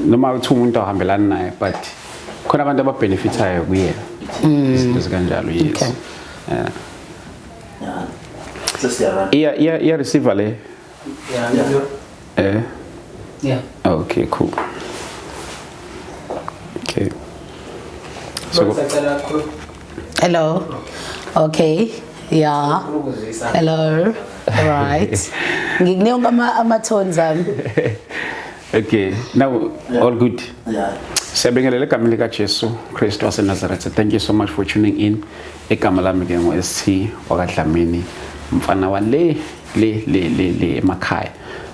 Noma uthi umuntu ahambelani naye, but khona abantu ababenefitayo kuyena. Izinto ezikanjalo, yes. Yeah. Yeah. Sesiyarun. Iya receiver le. Yeah. Eh. Yeah. Okay, cool. Okay. So Sacela kakhulu Hello. Okay. Yeah. ukuzisa. Hello. Right. Ngikunika ama tones ami. Okay, now all good. Yeah. Siyabingelela egameni lika Jesu Kristu waseNazaretha. Thank you so much for tuning in. Igama lami ke ngu-ST wakaDlamini, mfana wa le le le le le emakhaya.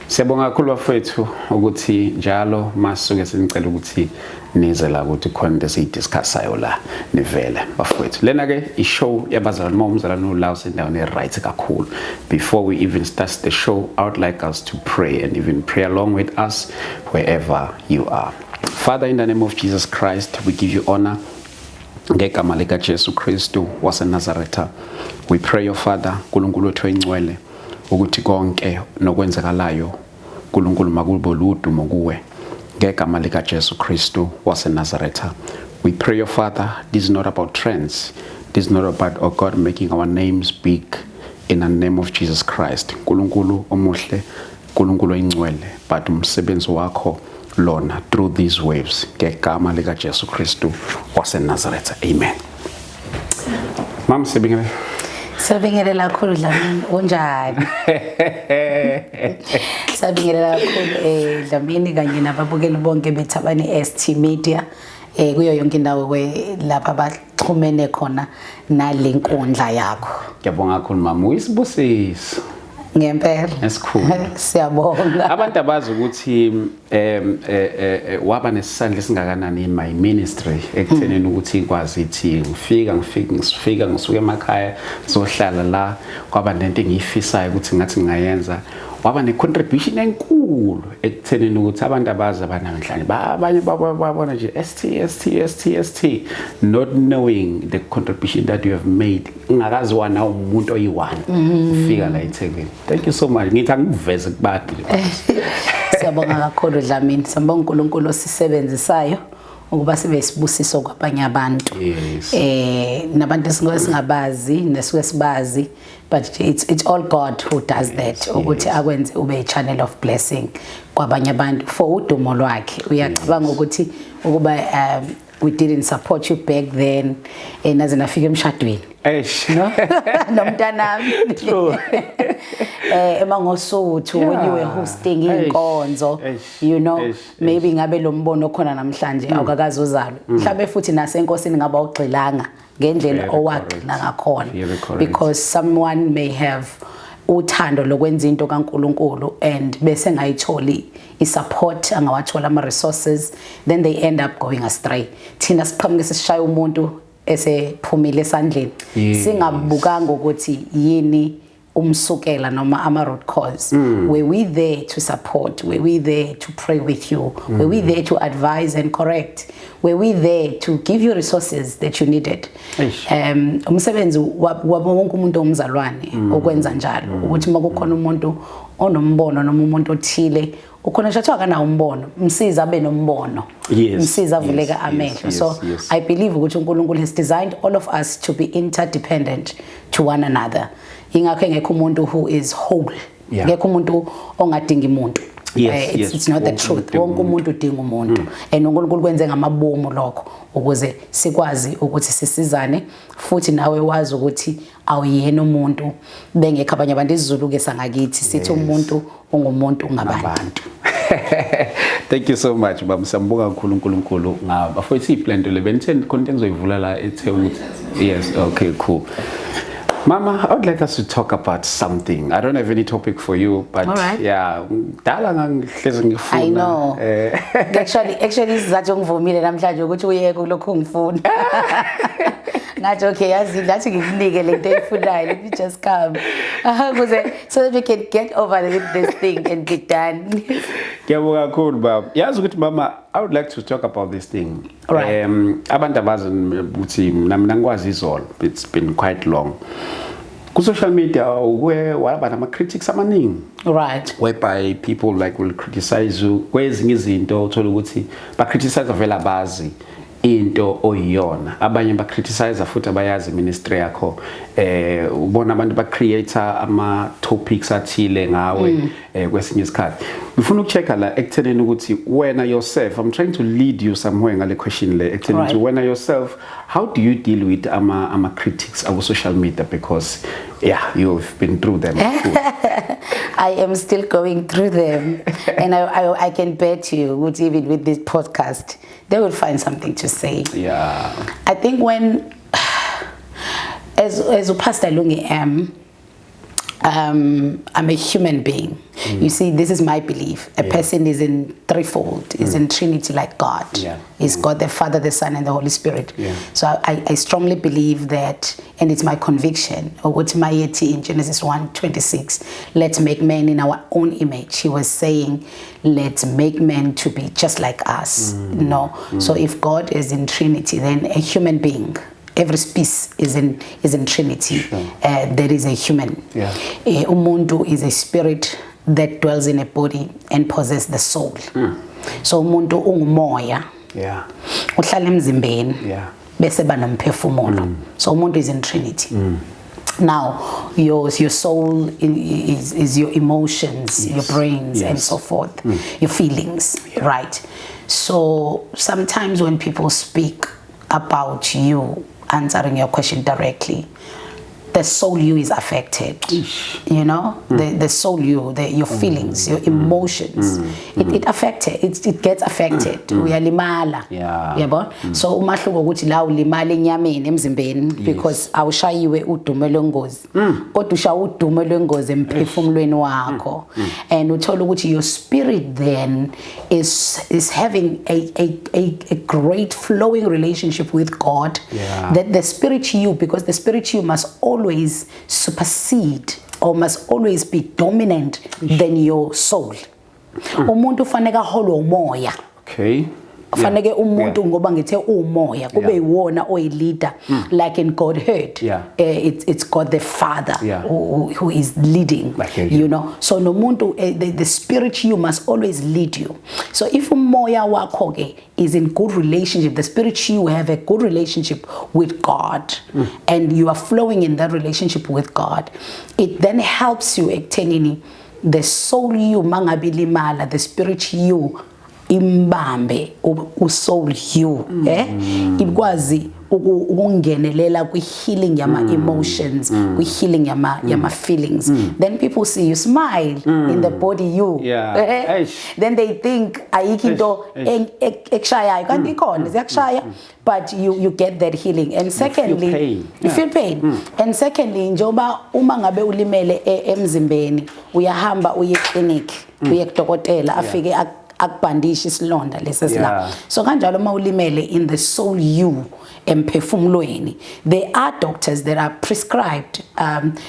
Siyabonga kakhulu bafethu ukuthi njalo masuke sinicela ukuthi nize la ukuthi khona into esiyidiscussayo la, nivele bafethu. Lena ke i-show yabazalwane, uma umzalwane ula usendaweni e-right kakhulu. Before we even start the show, I would like us to pray and even pray along with us wherever you are. Father, in the name of Jesus Christ, we give you honor. Ngegama lika Jesu Kristu waseNazaretha. We pray, your Father, uNkulunkulu wethu oyingcwele, ukuthi konke nokwenzekalayo, uNkulunkulu, makube ludumo kuwe. Ngegama lika Jesu Kristu waseNazaretha. We pray, your Father, this is not about trends. This is not about, oh God, making our names big in the name of Jesus Christ. uNkulunkulu omuhle, uNkulunkulu oyingcwele, but umsebenzi wakho lona through these waves, ngegama lika Jesu Kristu waseNazaretha. Amen. Mama, sibingelele. Sabingelela kakhulu, Dlamini, unjani? Sabingelela kakhulu Dlamini kanye nababukeli bonke beThabani ST Media kuyo yonke indawo kwe lapha baxhumene khona nale nkundla yakho. Ngiyabonga kakhulu, mama, uyisibusiso Ngempela. esikhulu. Siyabonga. Abantu abazi ukuthi waba nesandla esingakanani in my ministry ekuthenini ukuthi ikwazi ithi ngifika ngisuka emakhaya zohlala la, kwaba nento engiyifisayo ukuthi ngathi ngingayenza, waba ne-contribution enkulu ekuthenini ukuthi abantu abazi abanamhlanje abanye babona nje ST ST ST ST, not knowing the contribution that you have made ungakazi wana umuntu oyi-one ufika la eThekwini. Thank you so much. Ngithi angikuveze kubantu nje. Siyabonga kakhulu, Dlamini. Siyabonga uNkulunkulu osisebenzisayo ukuba sibe isibusiso kwabanye abantu. Nabantu esingabe singabazi nesuke sibazi, but it's all God who does that ukuthi akwenze ube a channel of blessing kwabanye abantu for udumo lwakhe. Uyacabanga ukuthi ukuba we didn't support you back then, naze nafika emshadweni Eish. no nomntanami True. eMangosuthu when you were hosting Eish, inkonzo, eish, eish, maybe ngabe lo mbono khona namhlanje awukakaze uzalwe mhlawumbe, futhi nasenkosini ngaba ugxilanga ngendlela Very owagxila correct. ngakhona, Very correct. because someone may have uthando lokwenza into kaNkuluNkulu and bese ngayitholi i-support, angawathola ama-resources, then they end up going astray. Thina siqhamuke sisishaya umuntu esephumile esandleni, singabukanga ukuthi yini umsukela noma ama-root cause. Were we there to support? Were we there to pray with you? Were we there to advise and correct? Were we there to give you resources that you needed? Eish. Umsebenzi wabo wonke umuntu omzalwane okwenza njalo ukuthi uma kukhona umuntu onombono noma umuntu othile ukhona nje athiwa akanawo umbono, msiza abe nombono, msiza avuleke amehlo. So I believe ukuthi uNkulunkulu has designed all of us to be interdependent to one another. Ingakho engekho umuntu who is whole, ngekho umuntu ongadingi umuntu. It's not the Wonke truth. umuntu udinga. Wonke umuntu udinga umuntu and uNkulunkulu kwenze ngamabomu lokho ukuze sikwazi ukuthi sisizane. Futhi nawe wazi ukuthi awuyena umuntu bengekho abanye abantu. IsiZulu ke sangakithi sithi umuntu ungumuntu ngabantu. Abantu. Thank you so much, baba. Siyambonga kakhulu uNkulunkulu ngaba. Bafowethu, iplan le benitheni khona into engizoyivula la ethe ukuthi yes, okay, cool. Mama, I would like us to talk about something. I don't have any topic for you, but All right. yeah, dala ngangihlezi ngifuna. I know. Actually isizathu ngivumile namhlanje ukuthi uyeke kulokhu ngifuna. Ngathi okay, yazi ngathi ngikunike lento oyifunayo. Let me just come. Ukuze so that we can get over with this thing and be done. Ngiyabonga kakhulu, baba. Yazi ukuthi mama, I would like to talk about this thing. All right. Abantu abazi ukuthi mina ngikwazi izolo. It's been quite long. Ku social media uke waba nama critics amaningi, whereby people like will criticize you kwezinye izinto, uthola ukuthi ba criticize vele abazi into oyiyona, abanye ba criticize futhi abayazi ministry yakho. Ubona abantu ba create ama topics athile ngawe. Kwesinye isikhathi ngifuna ukuchecka la ekuthenini ukuthi wena yourself, I'm trying to lead you somewhere ngale question le, ekuthenini ukuthi wena yourself, how do you deal with ama critics aku social media, because yeah, you've been through them too. I am still going through them. And I can bet you, ukuthi even with this podcast, they will find something to say. I think when, as Pastor Lungi am, I'm a human being. You see, this is my belief. A person is in threefold, is in Trinity like God. Is God the Father, the Son, and the Holy Spirit. So I strongly believe that, and it's my conviction, ukuthi mayethi in Genesis 1:26, let's make man in our own image. He was saying, let's make man to be just like us. No. So if God is in Trinity, then a human being, every species is in Trinity. There is a human. Umuntu is a spirit that dwells in a body and possesses the soul. So umuntu ungumoya. Uhlala emzimbeni. Bese banomphefumulo. So umuntu is in Trinity. Now, your soul is your emotions, your brains, and so forth, your feelings, right? So sometimes when people speak about you, answering your question directly, the soul you is affected. The soul you, your feelings, your emotions, it affected. It gets affected. Uyalimala. Yabo? So umahluko ukuthi la ulimala enyameni, emzimbeni, because awushayiwe udumo lwengozi. Kodwa ushaya udumo lwengozi emphefumulweni wakho. And uthola ukuthi your spirit then is having a great flowing relationship with God. That the spirit you, because the spirit you must always supersede or must always be dominant than your soul. Umuntu ufanele aholwe umoya. Kufanele umuntu, ngoba ngithe umoya, kube iwona oyi-leader, like in Godhead. It's God the Father who is leading. I hear you. So nomuntu, the spirit you must always lead you. So if umoya wakho ke is in good relationship, the spirit you have a good relationship with God, and you are flowing in that relationship with God, it then helps you ekuthenini the soul you mangabe limala, the spirit you imbambe usoul you, ikwazi ukungenelela kwi healing yama emotions, kwi healing yama feelings. Then people see you smile in the body you, Eish. Then they think ayikho into Eish. Ekushayayo, kanti ikhona, ziyakushaya, but you get that healing. And secondly, pain. you feel pain. And secondly, njengoba uma ngabe ulimele emzimbeni, uyahamba uye clinic, uye kudokotela, afike akubhandishe isilonda lesi esila. So kanjalo uma ulimele in the soul you, emphefumulweni, there are doctors that are prescribed,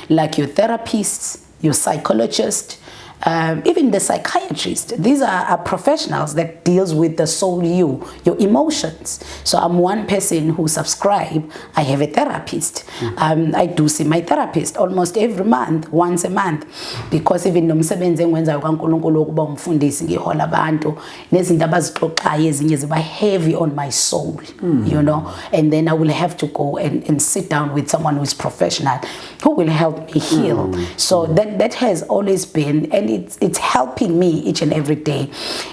like your therapists, your psychologist, even the psychiatrist. These are professionals that deals with the soul you, your emotions. So I'm one person who subscribe. I have a therapist. I do see my therapist almost every month, once a month, because even nomsebenzi engiwenzayo kaNkulunkulu wokuba umfundisi, ngihola abantu, nezinto abazixoxayo ezinye ziba heavy on my soul. And then I will have to go and sit down with someone who is professional, who will help me heal. So that has always been, and it's helping me each and every day.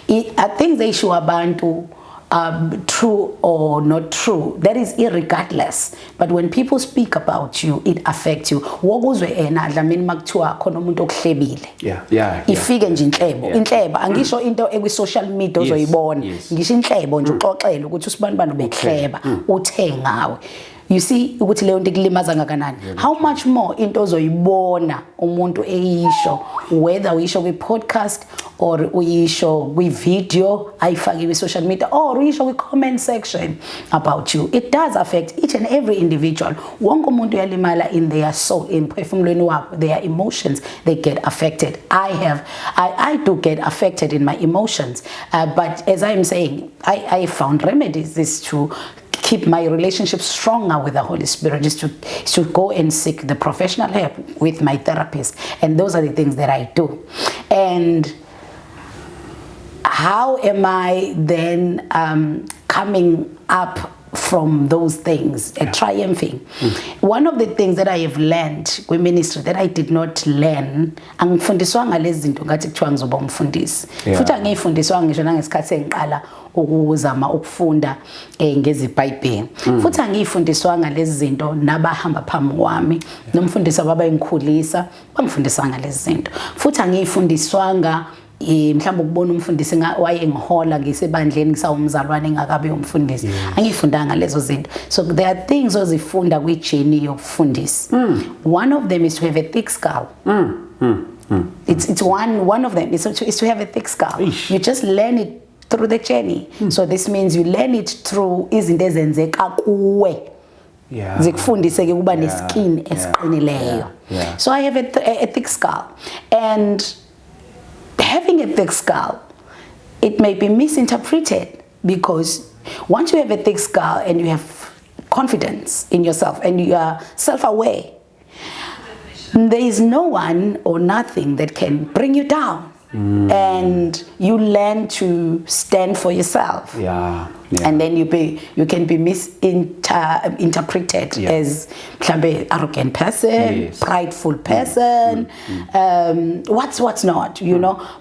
I think they show abantu, true or not true, that is irregardless. But when people speak about you, it affects you. Wokuzwe ena Dlamini makuthiwa khona umuntu okuhlebile. Ifike nje inhlebo, inhlebo, angisho into ekwi social media ozoyibona. Ngisho inhlebo nje, uxoxele ukuthi usibanibani bekuhleba, uthe ngawe. You see ukuthi leyo nto ikulimaza ngakanani. How much more into ozoyibona umuntu eyisho, whether uyisho kwi podcast or uyisho kwi video ayifake kwi social media or uyisho kwi comment section about you. It does affect each and every individual. Wonke umuntu uyalimala in their soul, emphefumulweni wabo, their emotions, they get affected. I do get affected in my emotions, but as I am saying, I found remedies is to keep keep my relationship stronger with the Holy Spirit is to go and seek the professional help with my therapist. And those are the things that I do. And how am I then coming up from those things and triumphing? One of the things that I have learned with ministry that I did not learn, angifundiswanga lezi zinto ngathi kuthiwa ngizoba umfundisi. Futhi angiyifundiswanga ngisho nangesikhathi engiqala ukuzama ukufunda ngezibhayibheli. Futhi angiyifundiswanga lezi zinto nabahamba phambi kwami, nomfundisi ababengikhulisa bangifundisanga lezi zinto. Futhi angiyifundiswanga mhlawumbe ukubona umfundisi wayengihola ngisebandleni ngisawumzalwane engakabi umfundisi. Angifundanga lezo zinto. So there are things ozifunda kwi-journey yokufundisa. One of them is to have a thick skull. It's one of them is to have a thick skull. Eish. You just learn it through the journey. So this means you learn it through izinto ezenzeka kuwe, zikufundise ke ukuba neskin esiqinileyo. So I have a thick skull, and having a thick skull, it may be misinterpreted, because once you have a thick skull and you have confidence in yourself and you are self-aware, there is no one or nothing that can bring you down, and you learn to stand for yourself. And then you can be misinterpreted as mhlambe arrogant person, prideful person, what's not.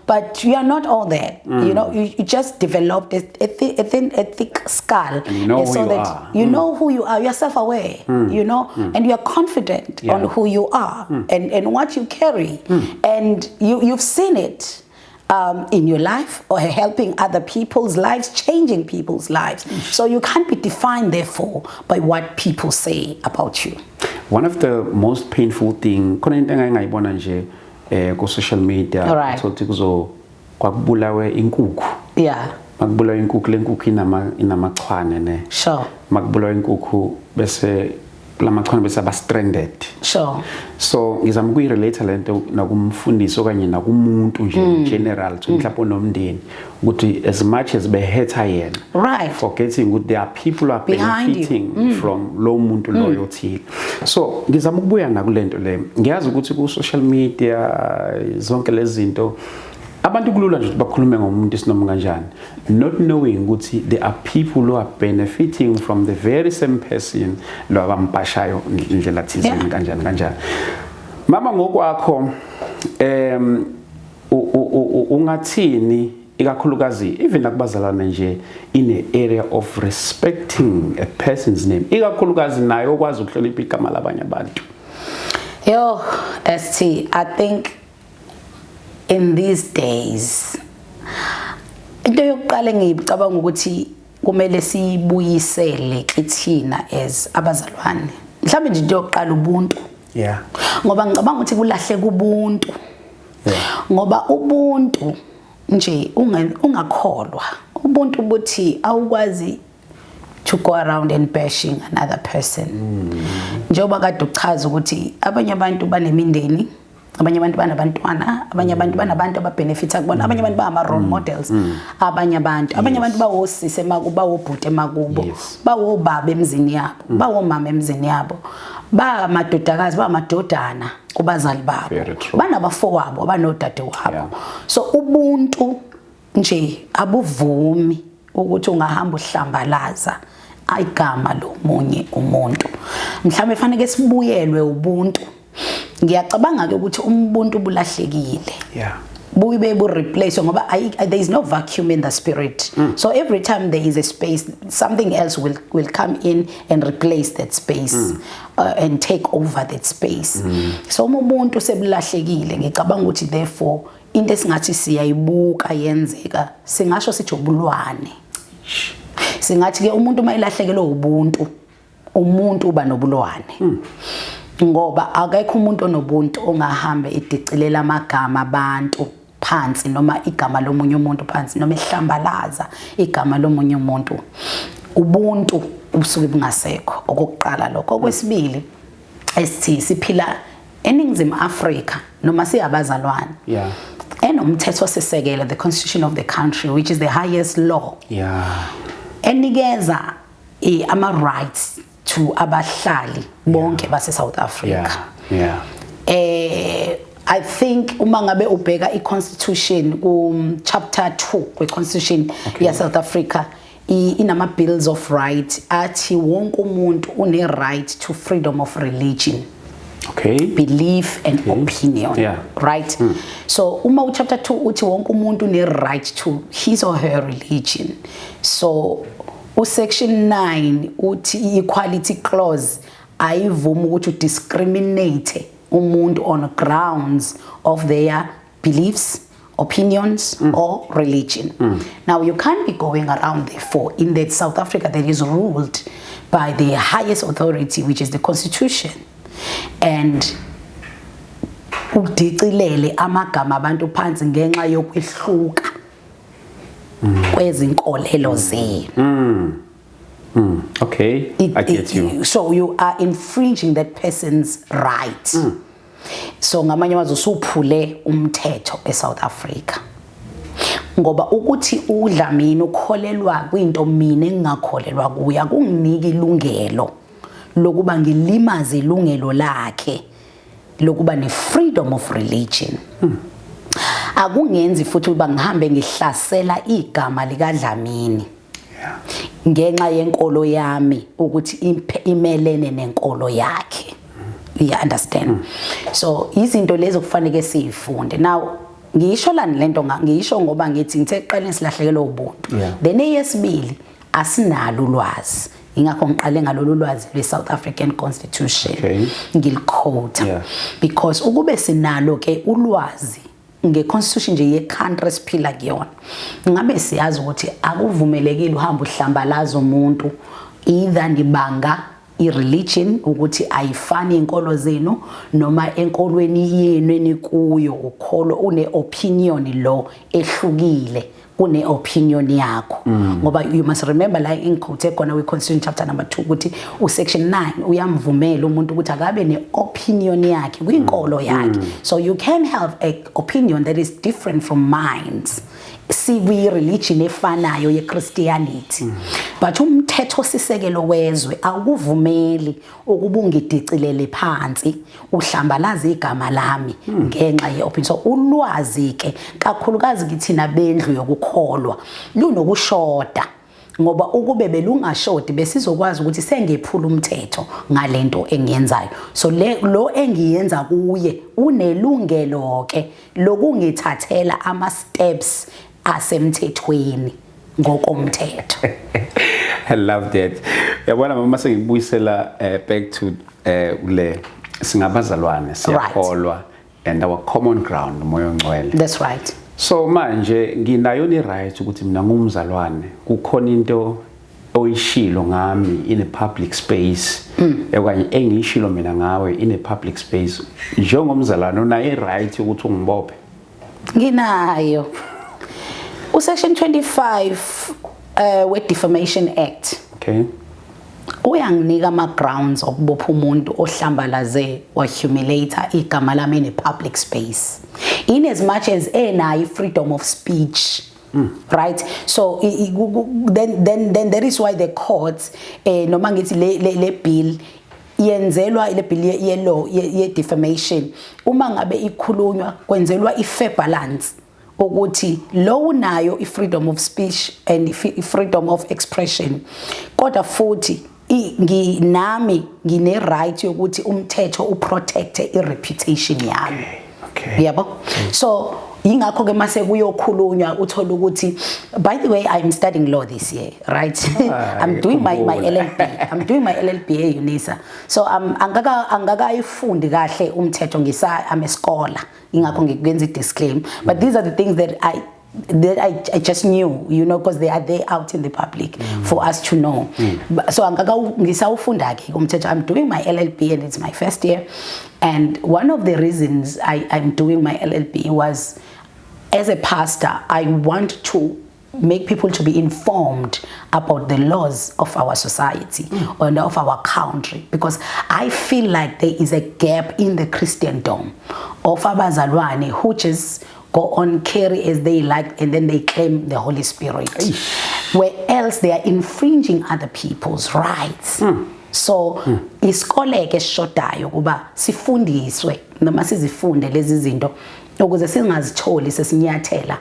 But you are not all that. You just developed a thick skull. And you know who so you that are. You know who you are. You are self-aware, and you are confident on who you are and what you carry, and you've seen it in your life or helping other people's lives, changing people's lives. So you can't be defined, therefore, by what people say about you. One of the most painful thing, khona into engake ngayibona nje ku social media, uthola ukuthi kuzo kwakubulawe inkukhu. Makubulawe inkukhu, lenkukhu inamachwane ne. Makubulawe inkukhu bese lamachwane bese aba stranded. So ngizama ukuyirelate lento nakumfundisi okanye nakumuntu nje in general, to mhlawumbe onomndeni, ukuthi as much as behetha yena, forgetting ukuthi there are people who are Behind you. Benefiting from lo muntu loyo othile. So ngizama ukubuya nakulento le. Ngiyazi ukuthi ku social media zonke lezi zinto, abantu kulula nje ukuthi bakhulume ngomuntu isinoma kanjani, not knowing ukuthi there are people who are benefiting from the very same person lo abambashayo indlela thizeni, kanjani kanjani. Mama, ngokwakho ungathini ikakhulukazi even nakubazalwane nje in a area of respecting a person's name, ikakhulukazi naye okwazi ukuhlonipha igama labanye abantu? Yo, ST, I think in these days, into yokuqala engicabanga ukuthi kumele siyibuyisele kithina as abazalwane, mhlawumbe nje into yokuqala, ubuntu. Ngoba ngicabanga ukuthi kulahleka ubuntu. Ngoba ubuntu nje ungakholwa ubuntu buthi awukwazi to go around and bashing another person. Njengoba kade uchaza ukuthi abanye abantu banemindeni, abanye abantu banabantwana, abanye abantu banabantu ababenefita kubona, abanye abantu bama role models, abanye abantu bawosisi emakubo, bawobhuti emakubo, bawobaba emzini yabo, bawomama emzini yabo, bamadodakazi, bamadodana kubazali babo, Very true. banabafowabo, abanodade wabo. So ubuntu nje abuvumi ukuthi ungahamba uhlambalaza igama lomunye umuntu. Mhlawumbe fanele sibuyelwe ubuntu. Ngiyacabanga ke ukuthi ubuntu bulahlekile, bube bu replace, ngoba there is no vacuum in the spirit. So every time there is a space, something else will come in and replace that space and take over that space. So uma ubuntu sebulahlekile, ngicabanga ukuthi therefore into esingathi siyayibuka yenzeka, singasho sithi ubulwane. Singathi ke umuntu uma elahlekelwe ubuntu, umuntu uba nobulwane, ngoba akekho umuntu onobuntu ongahambe edicilela amagama abantu phansi, noma igama lomunye umuntu phansi, noma ehlambalaza igama lomunye umuntu. Ubuntu ubusuke bungasekho, okokuqala lokho. Okwesibili, esithi siphila eNingizimu Afrika noma siyabazalwane enomthetho sisekelo, the constitution of the country, which is the highest law, enikeza Ama rights to abahlali bonke base South Africa. I think uma ngabe ubheka i-constitution ku chapter 2 kwe-constitution ya South Africa, inama bills of right athi wonke umuntu une right to freedom of religion, belief and opinion. Right, so uma u chapter 2 uthi wonke umuntu une right to his or her religion, so u section 9 uthi equality clause ayivumi ukuthi udiscriminate umuntu on grounds of their beliefs, opinions or religion. Now you can't be going around, therefore, in that South Africa that is ruled by the highest authority, which is the constitution, and udicilele amagama abantu phansi ngenxa yokwehluka kwezinkolelo zenu. Okay, I get you. So you are infringing that person's right. So ngamanye amazwi usuphule umthetho eSouth Africa. Ngoba ukuthi uDlamini ukholelwa kwinto mina engingakholelwa kuyo akunginiki ilungelo lokuba ngilimaze ilungelo lakhe lokuba ne freedom of religion. Akungenzi futhi ukuba ngihambe ngihlasela igama likaDlamini ngenxa yenkolo yami ukuthi imelene nenkolo yakhe. You understand? So izinto lezo kufanele sizifunde. Now ngisho lani lento, ngisho ngoba ngithi ngithe ekuqaleni silahlekelwe ubuntu. Then eyesibili, asinalo ulwazi, ingakho ngiqale ngalolu lwazi lwe-South African Constitution, ngiliquote, because ukube sinalo ke ulwazi nge-constitution nje ye-country esiphila kuyona, ngabe siyazi ukuthi akuvumelekile uhambe uhlambalaza umuntu, either nibanga i-religion ukuthi ayifani inkolo zenu, noma enkolweni yenu enikuyo ukholo une-opinion lo ehlukile kune-opinion yakho. Ngoba you must remember la engiquote khona kwi-constitution chapter number 2 ukuthi usection 9 uyamvumela umuntu ukuthi akabe ne-opinion yakhe kwinkolo yakhe. So you can have a opinion that is different from mine sikwi-religion efanayo ye-Christianity, but umthetho sisekelo wezwe awukuvumeli ukuba ungidicilele phansi uhlambalaza igama lami ngenxa ye-opinion. So ulwazi ke kakhulukazi kithina bendlu yokukholwa lunokushoda, ngoba ukube belungashodi besizokwazi ukuthi sengephula umthetho ngalento engiyenzayo. So le lo engiyenza kuye unelungelo ke lokungithathela ama steps asemthethweni ngokomthetho. I love that. Yabona mama, sengibuyisela back to le singabazalwane, siyakholwa, and our common ground umoya ongcwele. That's right. So manje nginayo ni right ukuthi mina ngumzalwane, kukhona into oyishilo ngami in a public space okanye engiyishilo mina ngawe in a public space, njengomzalwane unayo right ukuthi ungibophe? Nginayo. Usection 25 we Defamation Act uyanginika ama grounds okubopha umuntu ohlambalaze wa humiliate igama lami in a public space, in as much as enayo freedom of speech, right? So then that is why the courts, noma ngithi le bill yenzelwa, le bill ye law ye defamation, uma ngabe ikhulunywa kwenzelwa i fair balance ukuthi lo unayo i-freedom of speech and i-freedom of expression, kodwa futhi nami ngine right yokuthi umthetho uprotect i-reputation yami. Yabo, so ingakho ke mase kuyokhulunywa uthola ukuthi, by the way, I'm studying law this year, right? I'm doing my Khumbula. LLB. I'm doing my LLB e-UNISA. So angakayifundi kahle umthetho, ngisa I'm a scholar, ingakho ngikwenza i-disclaim, but these are the things that I just knew because they are there out in the public for us to know. So angaka ngisawufunda ke umthetho. I'm doing my LLB and it's my first year. And one of the reasons I'm doing my LLB was, as a pastor, I want to make people to be informed about the laws of our society and of our country, because I feel like there is a gap in the Christendom of abazalwane who just go on carry as they like and then they claim the Holy Spirit. Where else they are infringing other people's rights. So isikole ke esishodayo kuba sifundiswe noma sizifunde lezi zinto ukuze singazitholi sesinyathela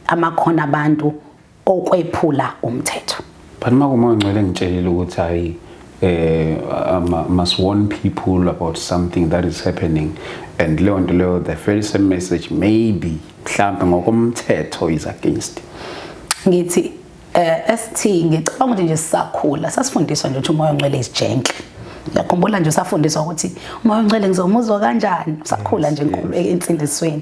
amakhona abantu okwephula umthetho. But uma kuMoya Ongcwele ngitshelile ukuthi hayi, must warn people about something that is happening, and leyo nto leyo, the very same message, maybe mhlambe ngokomthetho is against. Ngithi ST, ngicabanga ukuthi nje sisakhula sasifundiswa nje ukuthi uMoya Ongcwele is gentle. Ngiyakhumbula nje safundiswa ukuthi uMoya Ongcwele ngizomuzwa kanjani sakhula nje enkulu ensindisweni.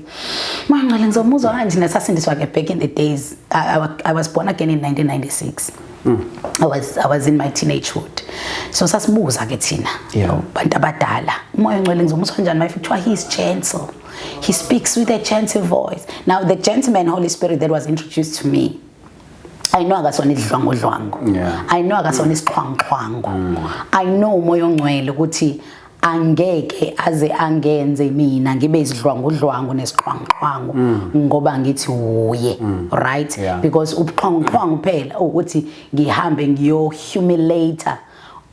UMoya Ongcwele ngizomuzwa kanjani? Nasasindiswa ke back in the days. I was born again in 1996. I was in my teenagehood, so sasibuza ke thina bantu abadala, uMoya Ongcwele ngizomuzwa kanjani? Mayifika kuthiwa he is gentle, he speaks with a gentle voice. Now the gentleman Holy Spirit that was introduced to me, I know akasona idlwangudlwangu. I know akasona isiqhwanguqhwangu. I know uMoya Ongcwele ukuthi angeke aze angenze mina ngibe isidlwangudlwangu nesiqhwanguqhwangu ngoba ngithi uye, right? Yeah. Because ubuqhwanguqhwangu phela ukuthi ngihambe ngiyo humiliate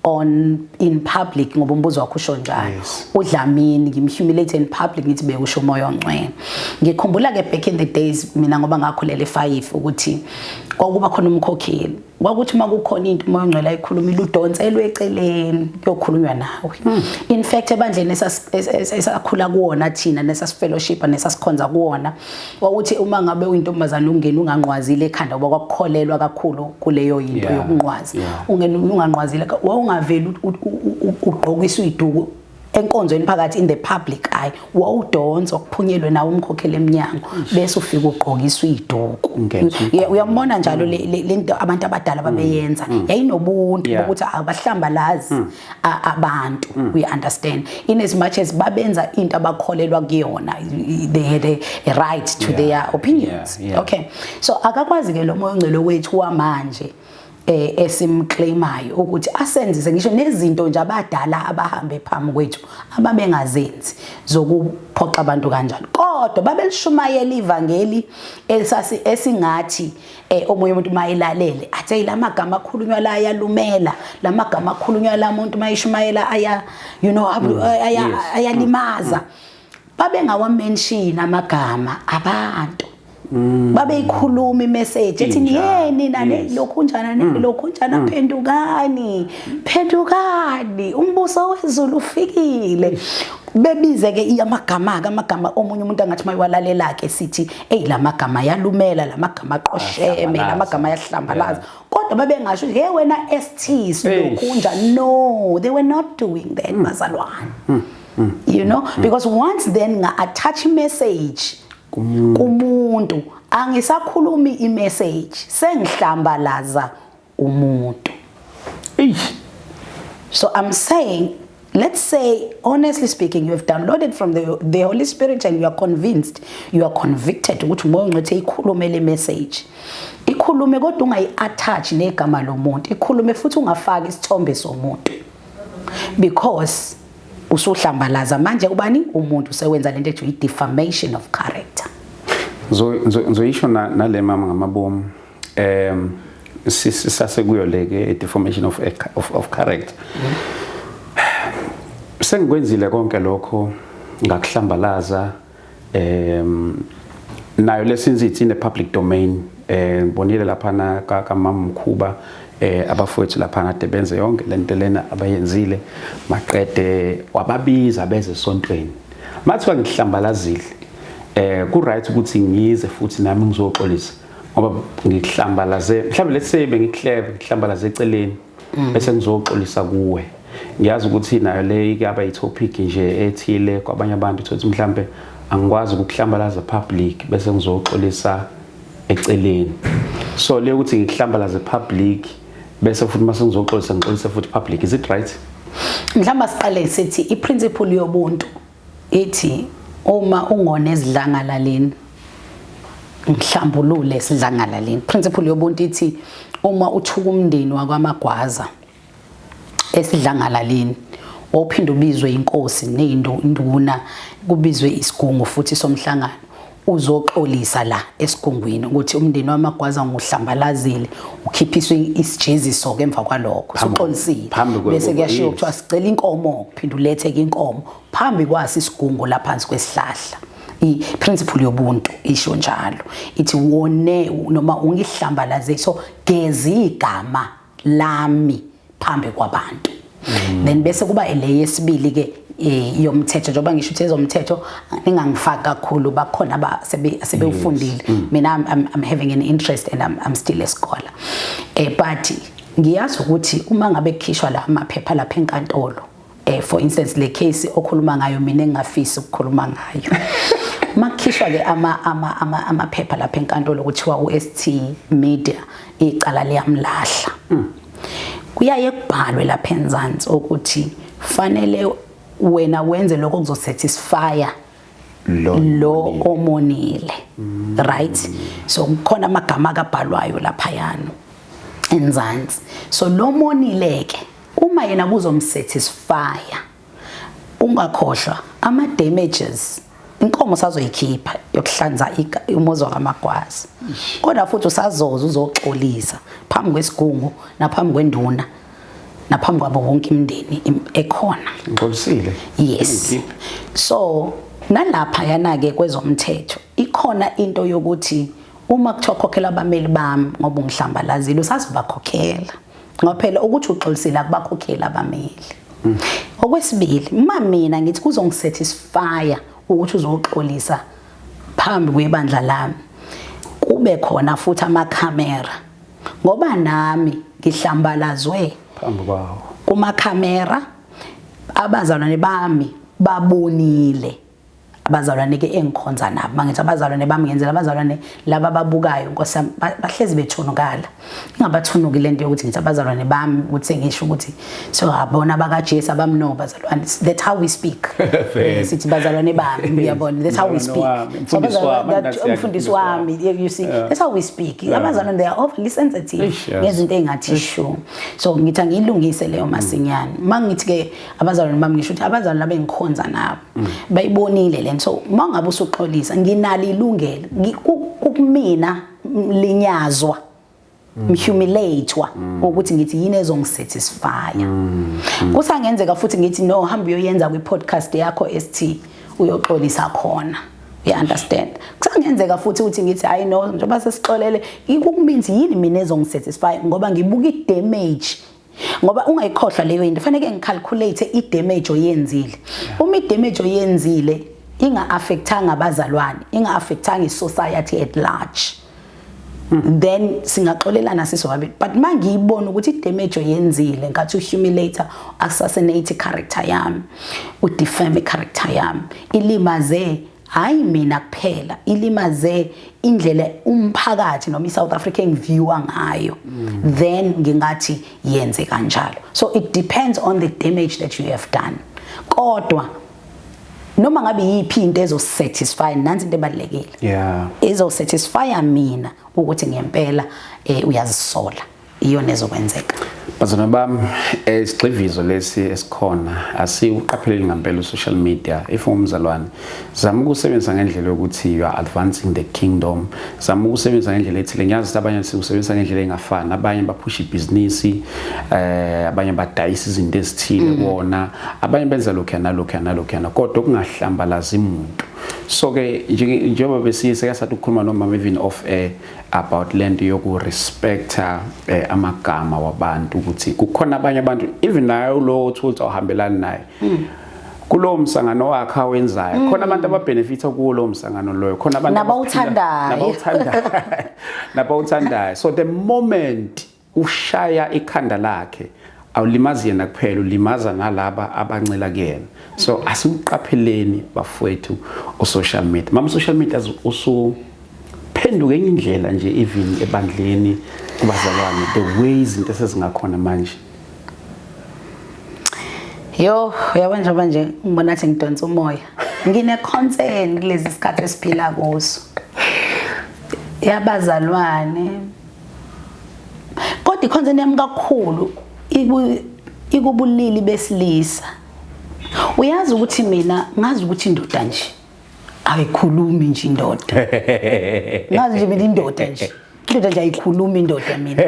on in public, ngoba umbuzo wakho usho njalo. UDlamini ngimhumiliate in public, ngithi bekusho uMoya Ongcwele. Ngikhumbula ke back in the days mina, ngoba ngakhulela e5, ukuthi kwakuba khona umkhokheli, kwakuthi uma kukhona into uMoya Ongcwele ayikhulumile, udonselwe eceleni kuyokhulunywa nawe. In fact, ebandleni esakhula kuwona thina, nesasifellowship, nesasikhonza kuwona, kwakuthi uma ngabe uyintombazane ungena unganqwazile ekhanda, ngoba kwakukholelwa kakhulu kuleyo into yokunqwaza, ungena unganqwazile, wawungaveli ugqokiswa iduku enkonzweni phakathi in the public eye. Wawudonswa kuphunyelwe nawe umkhokheli eminyango, bese ufika ugqokiswa iduku. Ungenza. Yeah, uyambona njalo le nto abantu abadala babeyenza yayinobuntu bokuthi abahlambalazi abantu. We understand, in as much as babenza into abakholelwa kuyona, they had a right to their opinions. Okay, so akakwazi ke lo Moya Ongcwele wethu wamanje esimclaimayo ukuthi asenzise ngisho nezinto nje abadala abahambe phambi kwethu ababengazenzi zokuphoxa abantu kanjalo, kodwa babelishumayela ivangeli esasi esingathi omunye umuntu mayilalele athi, "Hey, lamagama akhulunywa la ayalumela, lamagama akhulunywa la muntu mayishumayela aya aya ayalimaza." Babengawamention amagama abantu, babeyikhuluma imessage ethi Injalo, yeni nane lokhu njana ne lokhu njana, phendukani, phendukani, umbuso wezulu ufikile. Bebize ke amagama ke amagama omunye umuntu angathi mayiwalalela ke sithi, "Hey, lamagama yalumela, lamagama aqosheme, lamagama yahlambalaza." Kodwa babengasho ukuthi, "Hey wena ST, silokhu njani." No, they were not doing that, bazalwane, because once then nga attach message kumuntu, angisakhulumi imessage, sengihlambalaza umuntu. Eish. So I'm saying, let's say, honestly speaking, you have downloaded from the Holy Spirit and you are convinced, you are convicted ukuthi uMoya Ongcwele ikhulume le message. Ikhulume, kodwa ungayi-attach negama lomuntu. Ikhulume futhi ungafaki isithombe somuntu. Because usuhlambalaza manje ubani umuntu, usewenza lento ethi i-defamation of character. Ngizoyisho nale mama ngamabomu, sisase kuyo le ke deformation of character. Sengikwenzile konke lokho, ngakuhlambalaza, nayo lesince it's in the public domain. Ngibonile lapha ka kamama Mkhuba, abafowethu lapha kade benze yonke lento lena abayenzile, maqede wababiza beze esontweni, mathiwa ngihlambalazile. Ku right ukuthi ngize futhi nami ngizoxolisa ngoba ngikuhlambalaze? Mhlawumbe let's say bengikuhlebe, ngihlambalaze eceleni, bese ngizoxolisa kuwe. Ngiyazi ukuthi nayo le kuyaba i-topic nje ethile kwabanye abantu, uthothi mhlambe angikwazi ukukuhlambalaza public bese ngizoxolisa eceleni. So le ukuthi ngikuhlambalaze public bese futhi mase ngizoxolisa, ngixolise futhi public, is it right? Mhlawumbe siqale sithi iprinciple yobuntu ithi uma ungona esidlangalaleni, ngihlambulule esidlangalaleni. Principle yobuntu ithi uma uthuka umndeni wakwaMagwaza esidlangalaleni, wawuphinda ubizwe inkosi neyinduna, kubizwe isigungu futhi somhlangano. Uzoxolisa la esigungwini ukuthi umndeni wamagwaza nguhlambalazile, ukhiphiswe isijeziso ke emva kwalokho. Usuxolisile, bese kuyashiwo kuthiwa sicela inkomo, phinde ulethe ke inkomo phambi kwasi isigungu laphansi kwesihlahla. I-principle yobuntu isho njalo, ithi wone noma ungihlambalaze, so gezi igama lami phambi kwabantu. Then bese kuba le yesibili ke yomthetho. Njengoba ngisho ukuthi ezomthetho ningangifaki kakhulu, bakhona asebewufundile. Mina I'm having an interest and I'm still a scholar, but ngiyazi ukuthi uma ngabe kukhishwa la maphepha lapha enkantolo, for instance le case okhuluma ngayo, mina engingafisi ukukhuluma ngayo, makukhishwa ke ama ama ama amaphepha lapha enkantolo, kuthiwa uST Media icala liyamlahla, kuyaye kubhalwe lapha enzansi ukuthi fanele wena wenze lokho kuzosatisfya lo omonile, right? So kukhona amagama akabhalwayo laphayana enzansi. So lo monile ke, uma yena kuzomsatisfya, ungakhohlwa ama damages, inkomo sazoyikhipha yokuhlanza umuzi wakamagwaza, kodwa futhi usazoza uzoxolisa phambi kwesigungu naphambi kwenduna naphambi kwabo wonke imindeni ekhona. Ngixolisile. Yes, so nalapha yana ke kwezomthetho ikhona into yokuthi uma kuthiwa khokhela abameli bami ngoba ungihlambalazile, usazobakhokhela, ngoba phela ukuthi uxolisile akubakhokhela abameli. Okwesibili, uma mina ngithi kuzongisatisfya ukuthi uzoxolisa phambi kwebandla lami, kube khona futhi amakhamera, ngoba nami ngihlambalazwe phambi kwawo kumakhamera, abazalwane bami babonile, abazalwane ke engikhonza nabo. Mangithi abazalwane bami, ngenzela abazalwane laba ababukayo, Nkosi yami, bahlezi bethunukala, ingabathunuki lento yokuthi ngithi abazalwane bami, ukuthi sengisho ukuthi so abona bakaJesu abamno bazalwane. That's how we speak. Sithi bazalwane bami, uyabona, that's how we speak. So umfundisi wami, you see, that's how we speak. Abazalwane, they are overly sensitive ngezinto engathi shu, so ngithi angiyilungise leyo masinyane. Mangithi ke abazalwane bami, ngisho ukuthi abazalwane laba engikhonza nabo bayibonile lento. So mangabe usuxolisa, nginalo ilungelo kumina linyazwa, ngihumiliatewa, ukuthi ngithi yini ezongisatisfy. Kusangenzeka futhi ngithi no, hamba uyoyenza kwi podcast yakho ST, uyoxolisa khona, you understand? Kusangenzeka futhi ukuthi ngithi hayi no, njengoba sesixolele, ikukuminzi yini mina ezongisatisfy, ngoba ngibuka i-damage, ngoba ungayikhohlwa leyo into, fanele ngicalculate i-damage oyenzile. Uma i-damage oyenzile inga-affectanga abazalwane, inga-affectanga i-society at large, then singaxolelana sisobabili. But mangiyibona ukuthi i-damage oyenzile ngathi uhumiliate, assassinate character yami, udefame character yami, ilimaze hayi mina kuphela, ilimaze indlela umphakathi noma iSouth Africa engiviewa ngayo, then ngingathi yenze kanjalo. So it depends on the damage that you have done. Kodwa noma ngabe yiphi into ezosatisfy, nansi into ebalekile, ezosatisfy mina ukuthi ngempela uyazisola, iyona ezokwenzeka. Bazalwane bami, isigxivizo lesi esikhona, asiwuqapheleli ngempela u-social media. If ungumzalwane, zama ukusebenzisa ngendlela yokuthi you are advancing the kingdom. Zama ukusebenzisa ngendlela ethile. Ngiyazi ukuthi abanye siwusebenzisa ngendlela engafani, abanye baphusha ibhizinisi, abanye badayisa izinto ezithile kuwona, abanye benza lokhu nalokhu nalokhu, kodwa okungahlambalazi umuntu. So ke njengoba besiye sekasathi ukukhuluma nomama even off air about lento yokurespecta amagama wabantu, ukuthi kukhona abanye abantu, even naye lo othi ukuthi awuhambelani naye kulowo msangano wakhe awenzayo, khona abantu ababenefita kuwo lowo msangano loyo, khona abantu Nabawuthandayo. Nabawuthandayo. So the moment ushaya ikhanda lakhe, awulimazi yena kuphela, ulimaza nalaba abancela kuyena. So asiwuqapheleni bafowethu u-social media. Mama, social media usuphenduke enye indlela nje, even ebandleni, kubazalwane, the way izinto esezingakhona manje. Yo, uyabona, njengoba nje ngibona ngathi ngidonsa umoya, ngine concern kulezi sikhathi esiphila kuso yabazalwane, kodwa iconcern yami kakhulu ikubulili besilisa. Uyazi ukuthi mina ngazi ukuthi indoda nje Ayikhulumi nje indoda. Ngazi nje mina indoda nje. Indoda nje ayikhulumi indoda mina.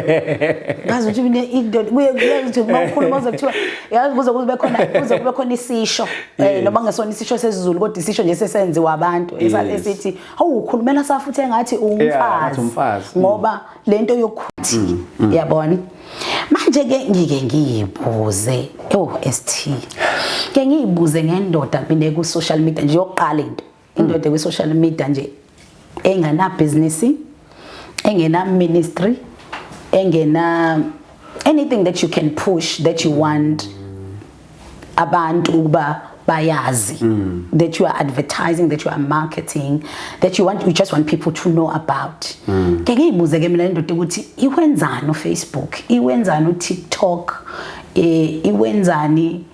Ngazi ukuthi mina indoda kuye kuyazi ukuthi mawukhuluma kuze kuthiwa yazi kuze kube khona kuze kube khona isisho noma ngesona isisho sesiZulu kodwa isisho nje sesenziwa abantu esithi hawu ukhulumela safuthi engathi Yeah, ungumfazi umfazi. Ngoba lento yokuthi yabona manje ke ngike ngiyibuze oh ST ke ngiyibuze ngendoda mina ku social media nje yokuqala into indoda ku social media nje engana business, engena ministry, engena anything that you can push that you want abantu ukuba bayazi, that you are advertising, that you are marketing, that you just want people to know about. Ke ngiyibuze ke mina indoda ukuthi iwenzani uFacebook, iwenzani uTikTok, iwenzani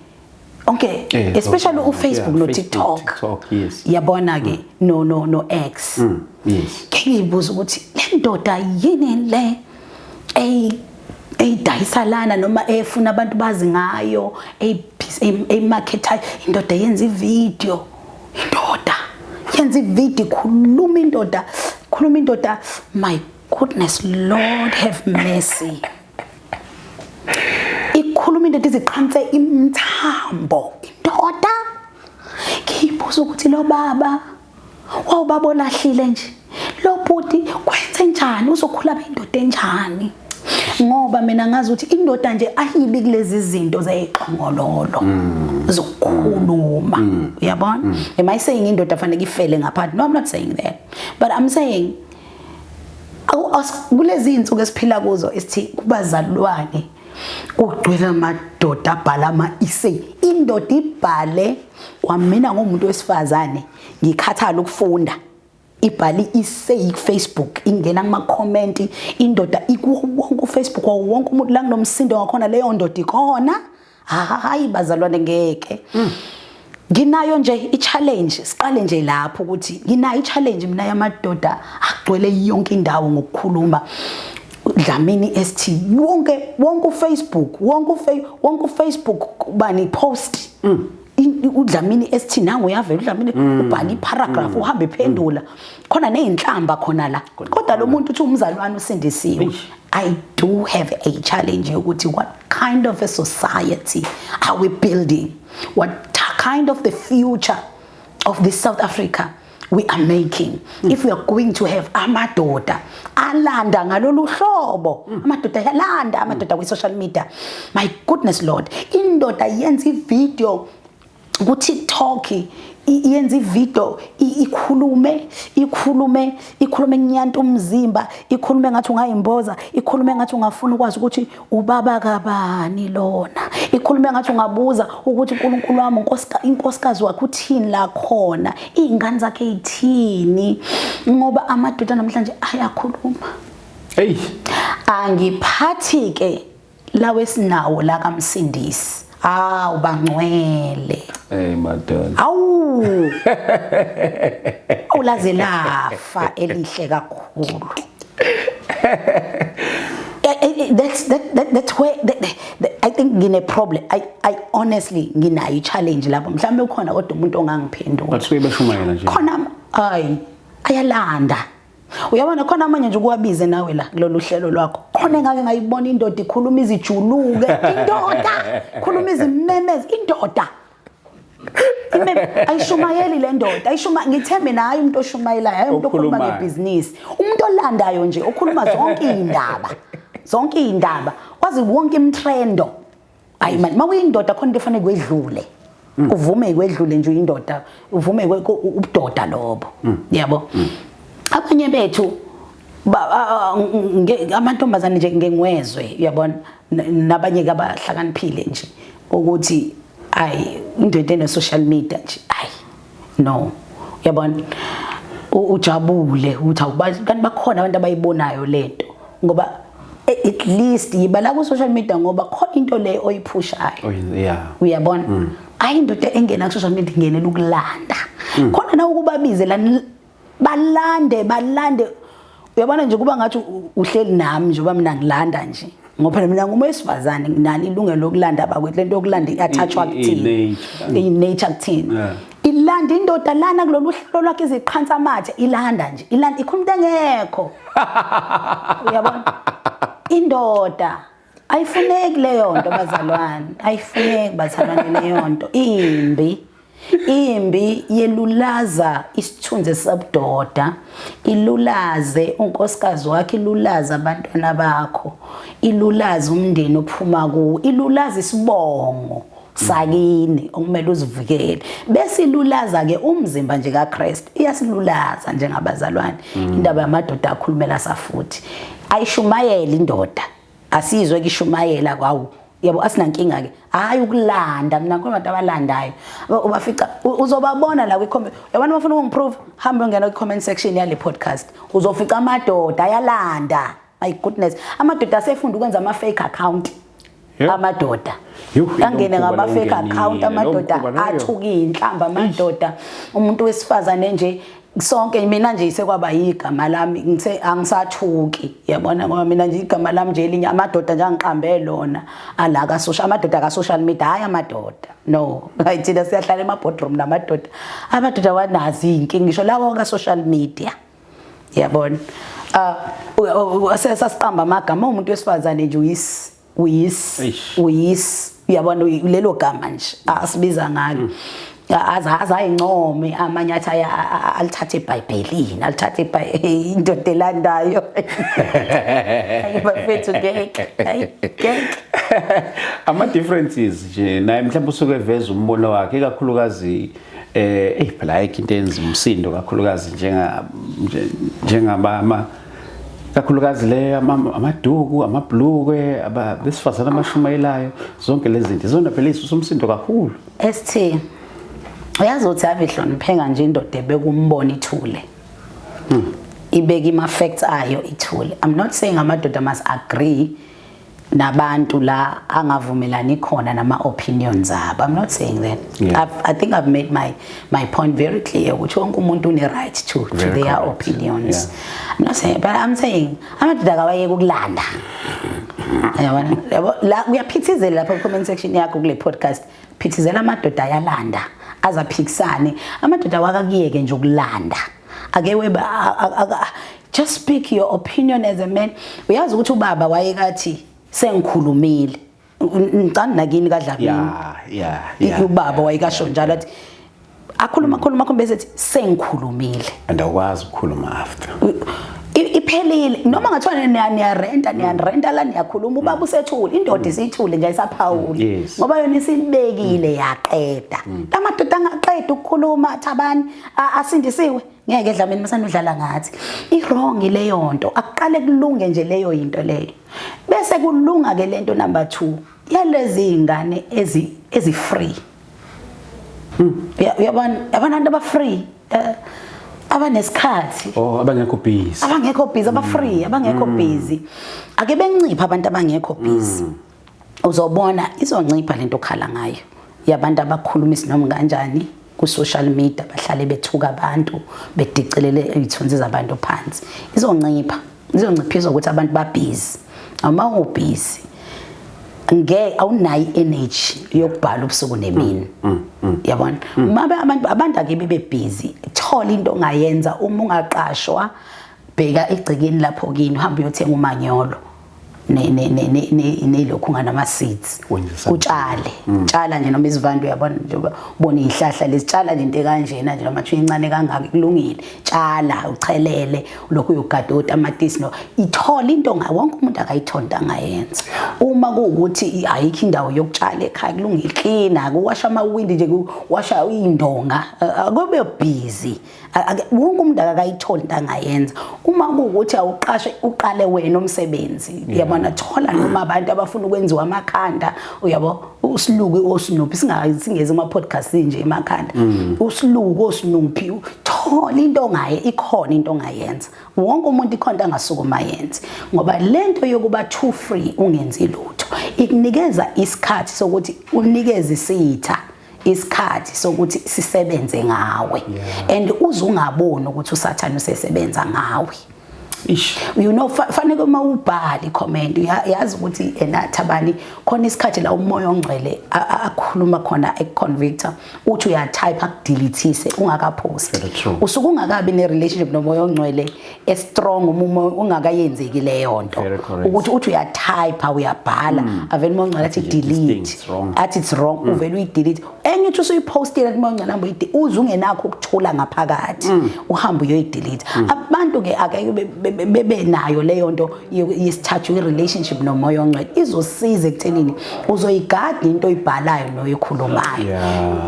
okay, especially uFacebook no TikTok. TikTok, yes. Yabona ke no X. Yes. Ke ngiyibuza ukuthi le ndoda yini le eyidayisa lana noma efuna abantu bazi ngayo, eyimarketayo. Indoda yenza ivideo, indoda yenza ivideo, ikhuluma indoda, khuluma indoda, my goodness, Lord have mercy. Ikhuluma indoda iziqhanse imthambo indoda. Ngiyibuza ukuthi lo baba wawubaba olahlile nje, lo bhuti kwenze njani, uzokhula abe indoda enjani? Ngoba mina ngazi ukuthi indoda nje ayibi kulezi zinto zeyixongololo zokukhuluma, uyabona? Am I saying indoda fanele ifele ngaphandle? No, I'm not saying that, but I'm saying kulezi insuku esiphila kuzo esithi kubazalwane kugcwele amadoda abhala ama-essay. Indoda ibhale kwamina ngumuntu wesifazane ngikhathala ukufunda, ibhale i-essay ku-Facebook, ingena kuma-comment indoda ikuwo wonke uFacebook wawo wonke umuntu la kunomsindo ngakhona leyo ndoda ikhona. Hayi bazalwane, ngeke. Nginayo nje i-challenge, siqale nje lapho ukuthi nginayo i-challenge mina yamadoda agcwele yonke indawo ngokukhuluma. Dlamini ST wonke wonke uFacebook, wonke wonke uFacebook bani post uDlamini ST nangu uyavela uDlamini, ubhala iparagraph, uhambe ephendula khona nezinhlamba khona la, kodwa lo muntu uthi umzalwane usindisiwe. I do have a challenge yokuthi what kind of a society are we building, what kind of the future of this South Africa we are making, if we are going to have amadoda alanda ngalolu hlobo, amadoda yalanda, amadoda kwi social media. My goodness Lord, indoda yenza ivideo ku TikTok, yenza ivideo, ikhulume ikhulume ikhulume nyanta umzimba, ikhulume ngathi ungayimboza, ikhulume ngathi ungafuna ukwazi ukuthi ubaba kabani lona, ikhulume ngathi ungabuza ukuthi uNkulunkulu wami inkosikazi wakhe uthini la khona, izingane zakhe ithini, ngoba amadoda namhlanje ayakhuluma. Hey, angiphathi ke lawe sinawo la kaMsindisi. Awu bangcwele. Hey madoda. Awu. Awulaze lafa elihle kakhulu. That's where I think ngine problem. I honestly nginayo challenge lapho. Mhlambe ukhona kodwa umuntu ongangiphendula. But suke beshumayela nje. Khona ay ayalanda. Uyabona khona amanye nje ukuwabize nawe la kulolu hlelo lwakho. Khona engake ngayibona indoda ikhuluma izijuluke, indoda khuluma izimemeze, indoda. Ayishumayeli le ndoda, ayishuma ngithembe naye umuntu oshumayelayo, hayi umuntu okhuluma ngebusiness. Umuntu olandayo nje okhuluma zonke izindaba. Zonke izindaba, wazi wonke imtrendo. Hayi man, mawuyindoda khona into efanele kwedlule. Uvume kwedlule nje indoda, uvume ubudoda lobo. Yabo. Abanye bethu amantombazane nje ngengwezwe, uyabona, nabanye ke abahlakaniphile nje ukuthi ayi indoda ene social media nje ayi no, uyabona, ujabule ukuthi awubazi kanti bakhona abantu abayibonayo lento, ngoba at least yiba la ku social media ngoba khona into le oyiphushayo. Uyabona, ayi indoda engena ku social media ingenela ukulanda. Khona na ukubabize la balande balande, uyabona nje kuba ngathi uhleli nami nje uba mina ngilanda nje, ngoba mina ngumuntu wesifazane nginalo ilungelo lokulanda abakwethu, lento yokulanda i-attachwa kuthina, i-nature kuthina. Ilanda indoda lana kulolu hlelo lwakhe, iziqhansa amathe, ilanda nje, ilanda, ikhuluma into engekho, uyabona? Indoda ayifuneki leyo nto, bazalwane, ayifuneki, bazalwane, leyo nto imbi, imbi, yelulaza isithunzi sabudoda, ilulaze unkosikazi wakhe, ilulaze abantwana bakho, ilulaze umndeni ophuma kuwo, ilulaze isibongo sakini okumele uzivikele, bese ilulaza ke umzimba nje kaKristu. Iyasilulaza njengabazalwane indaba yamadoda akhulumela safuthi. Ayishumayela indoda, asizwe kishumayela kwawo, yabo, asinankinga ke. Hayi ukulanda, mina ngikhuluma abantu abalandayo. Ubafica, uzobabona la kwi-comment, yabona. Bafuna ukungiprove, hambe ungena kwi-comment section yale podcast, uzofica amadoda ayalanda. My goodness, amadoda asefunda ukwenza ama-fake account. Amadoda Yuh, angene lo mkhuba ngama-fake account. lo Amadoda mkhuba loyo. athuka iy'nhlamba, amadoda, umuntu wesifazane nje sonke. Mina nje sekwaba yigama lami, ngithe angisathuki, yabona, ngoba mina nje igama lami nje elinye amadoda nje angiqambe lona ala ka social, amadoda ka social media. Hayi, amadoda, no, hayi, thina siyahlala ema boardroom namadoda. Amadoda wanazi inkinga, ngisho lawo ka social media, yabona. Sasiqamba amagama umuntu wesifazane nje, uyisi, uyisi, Eish. uyisi, uyabona, lelo gama nje asibiza ngalo, aze ayincome amanye, athi alithathe eBhayibhelini, alithathe indoda elandayo. Hayi bafethu, ngeke, hayi ngeke. Ama differences nje naye mhlawumbe usuke eveza umbono wakhe, ikakhulukazi phela ayikho into eyenza umsindo kakhulukazi njengaba ama kakhulukazi le amaduku, amabhlukwe besifazane abashumayelayo, zonke lezi zinto izona phela isusa umsindo kakhulu. ST, uyazi ukuthi ave ihlonipheka nje indoda ebeka umbono ithule, ibeka ima facts ayo ithule. I'm not saying amadoda must agree nabantu la angavumelani khona nama opinions abo, I'm not saying that. I think I've made my point very clear ukuthi wonke umuntu une right to Very their correct. opinions. I'm not saying, but I'm saying amadoda akawayeke ukulanda, yabona, yabo. La kuyaphithizela lapha ku comment section yakho kule podcast, phithizela, amadoda ayalanda, azaphikisane. Amadoda wakakuyeke nje ukulanda, ake weba just speak your opinion as a man. Uyazi ukuthi ubaba wayekathi sengikhulumile, ngicani nakini kaDlamini. Ubaba wayekasho njalo, athi akhuluma, akhuluma, akhuluma, bese ethi sengikhulumile. And awukwazi ukukhuluma after. Iphelile noma ngathiwa niyarenta, niyarenta la, niyakhuluma, ubaba usethule, indoda isithule nje, ayisaphawuli, ngoba yona isibekile yaqeda. Lamadoda angaqeda ukukhuluma, thabani asindisiwe, ngeke Dlamini, masanudlala ngathi. I-wrong leyo nto, akuqale kulunge nje leyo into leyo, bese kulunga ke lento number 2 yalezi ingane ezi free. Uyabona, yabona, abantu aba free, abanesikhathi. Oh, abangekho busy. Abangekho busy, aba free, abangekho busy, ake bencipha abantu abangekho busy, uzobona izoncipha lento okhala ngayo yabantu abakhuluma noma kanjani ku social media, bahlale bethuka abantu, bedicelele izithunzi zabantu phansi. Izoncipha, izonciphiswa ukuthi abantu ba busy. Uma ubusy nge awunayo energy yokubhala ubusuku nemini, yabona. Mabe abantu ake bebe busy, thola into ongayenza. Uma ungaqashwa, bheka egcekeni lapho kini, uhambe uyothenga umanyolo ne ne ne ne nelokhu nganama seeds. Wenze something. Utshale, tshala nje noma isivande, uyabona nje, ubona izihlahla lezitshala nje, into ekanjena nje, noma thiwa incane kangaka, kulungile, tshala, uchelele lokhu, uyogada otamatisi, no ithola into nga wonke umuntu akayithonta into angayenza. Uma kuwukuthi ayikho indawo yokutshala ekhaya, kulungile, clean, kuwasha amawindi nje, kuwasha indonga, akube busy. Wonke umuntu akakayitholi into angayenza. Uma kuwukuthi awuqashe, uqale wena umsebenzi, uyabona, thola noma abantu abafuna ukwenziwa amakhanda, uyabo, usiluke osinuphi, singeze ama podcast nje emakhanda, usiluke osinuphi, thola into ongaye, ikhona into ongayenza. Wonke umuntu ikhona into angasukuma yenze, ngoba lento yokuba too free ungenzi lutho ikunikeza isikhathi sokuthi unikeze isitha isikhathi sokuthi sisebenze ngawe, and uze ungaboni ukuthi uSathane usesebenza ngawe. Ish. Fanele uma ubhala i-comment, yazi ukuthi ena Thabani, khona isikhathi la uMoya oNgcwele akhuluma khona, eku-convicta, uthi uyatype akudelete ungakapost. Very true. Usuke ungakabi ne-relationship noMoya oNgcwele e-strong uma ungakayenzeki leyo nto. Very correct. Ukuthi uthi uyatype, uyabhala, avele uMoya oNgcwele athi Athi nje, this delete. thing is wrong. Athi it's wrong, uvele uyidelete. Enye uthi usuyipostile, athi uMoya oNgcwele hamba uze ungenakho ukuthula ngaphakathi, uhambe uyoyidelete. Abantu ke ake bebe nayo leyo nto yesithathu, i-relationship noMoya oNgcwele izosiza ekuthenini uzoyigada into oyibhalayo noyikhulumayo.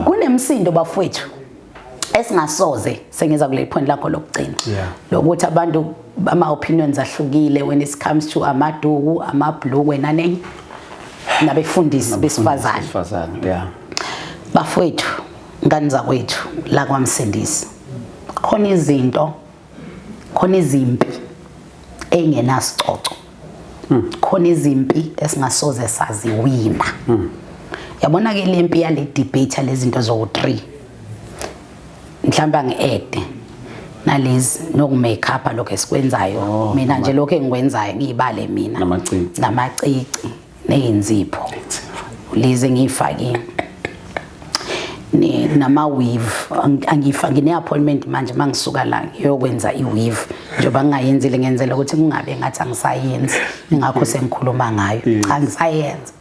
Kunemsindo, bafowethu, esingasoze sengeza kule point lakho lokugcina lokuthi abantu ama opinions ahlukile when it comes to amaduku, amabhlukwe, nanenye nabefundisi besifazane. Besifazane, yeah. Bafowethu, ngani zakwethu la kwaMsindisi, khona izinto, khona izimpi engenasicoco, khona izimpi esingasoze saziwina. Yabona ke lempi yale debate lezinto zowu3, mhlawumbe angi-add nalezi noku-make up lokho esikwenzayo. Mina nje lokho engikwenzayo ngiyibale mina. Namacici. Namacici nezinzipho lezi engiyifakile nama weave. Angifaki ne-appointment manje, mangisuka la ngiyokwenza i-weave, njengoba ngingayenzile, ngenzela ukuthi kungabe ngathi angisayenzi, ingakho sengikhuluma ngayo. Cha, ngisayenza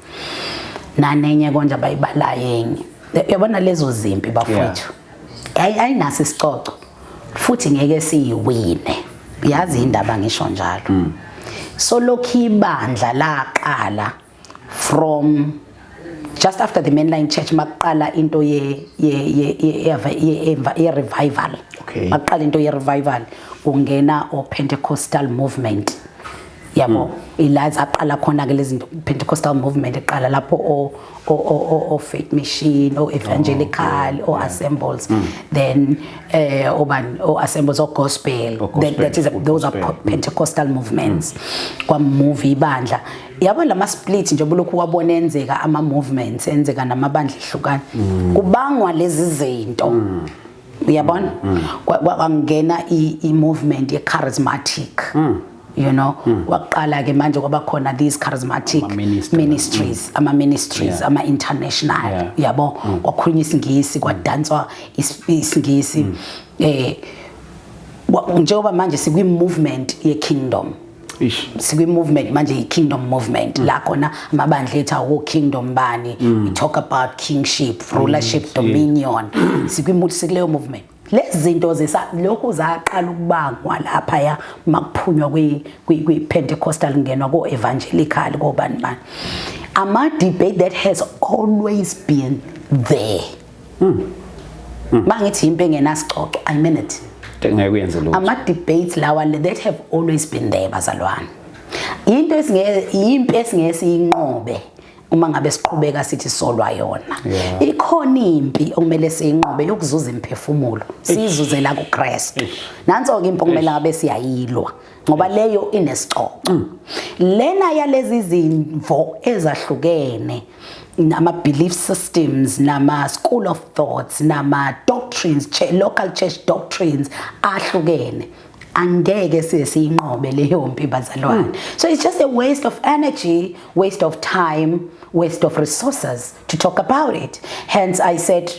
nanenye konje abayibalayo enye. Yabona lezo zimpi, bafowethu, ayinaso isicoco futhi ngeke siyiwine. Yazi indaba ngisho njalo, so lokhu ibandla laqala from just after the mainline church, makuqala into ye revival. Makuqala into ye revival, kungena o Pentecostal movement, yabo, ila zaqala khona ke lezi zinto. Pentecostal movement iqala lapho o Faith Mission, o Evangelical, o Assemblies, then obani, o Assemblies, o Gospel. O Then that is gospel, those are gospel. Pentecostal movements. Kwa move ibandla, yabo, lama split nje lokhu wabona enzeka, ama movements enzeka namabandla ehlukana, kubangwa lezi zinto, uyabona. Kwangena i movement ye charismatic. Kwaqala ke manje kwaba khona these charismatic Ama-minister. ministries, ama ministries, ama international, yabo, kwakhulunywa isiNgisi, kwadanswa isiNgisi. Njengoba manje sikwi movement ye kingdom, Ish. sikwi movement manje, i kingdom movement, la khona amabandla ethu awo kingdom bani, we talk about kingship, rulership, dominion. Sikwi sikuleyo movement. Lezi zinto zesa lokhu zaqala ukubangwa lapha ya makuphunywa kwi Pentecostal, ngenwa ko evangelical, kobani bani, ama debate that has always been there. Mangithi impi engenasicoco, I mean it. Ngeke kuyenze lutho. Ama debates lawa that have always been there, bazalwane, into esinge impi esingeke siyinqobe uma ngabe siqhubeka sithi solwa yona. Ikhona impi okumele siyinqobe yokuzuza imphefumulo, siyizuze la kuKristu. Nanso ke impi okumele ngabe siyayilwa, ngoba leyo inesicoco. Lena yalezi zimvo ezahlukene, nama belief systems, nama school of thoughts, nama doctrines, local church doctrines ahlukene, angeke size siyinqobe leyo mpi, bazalwane. So it's just a waste of energy, waste of time, waste of resources to talk about it. Hence I said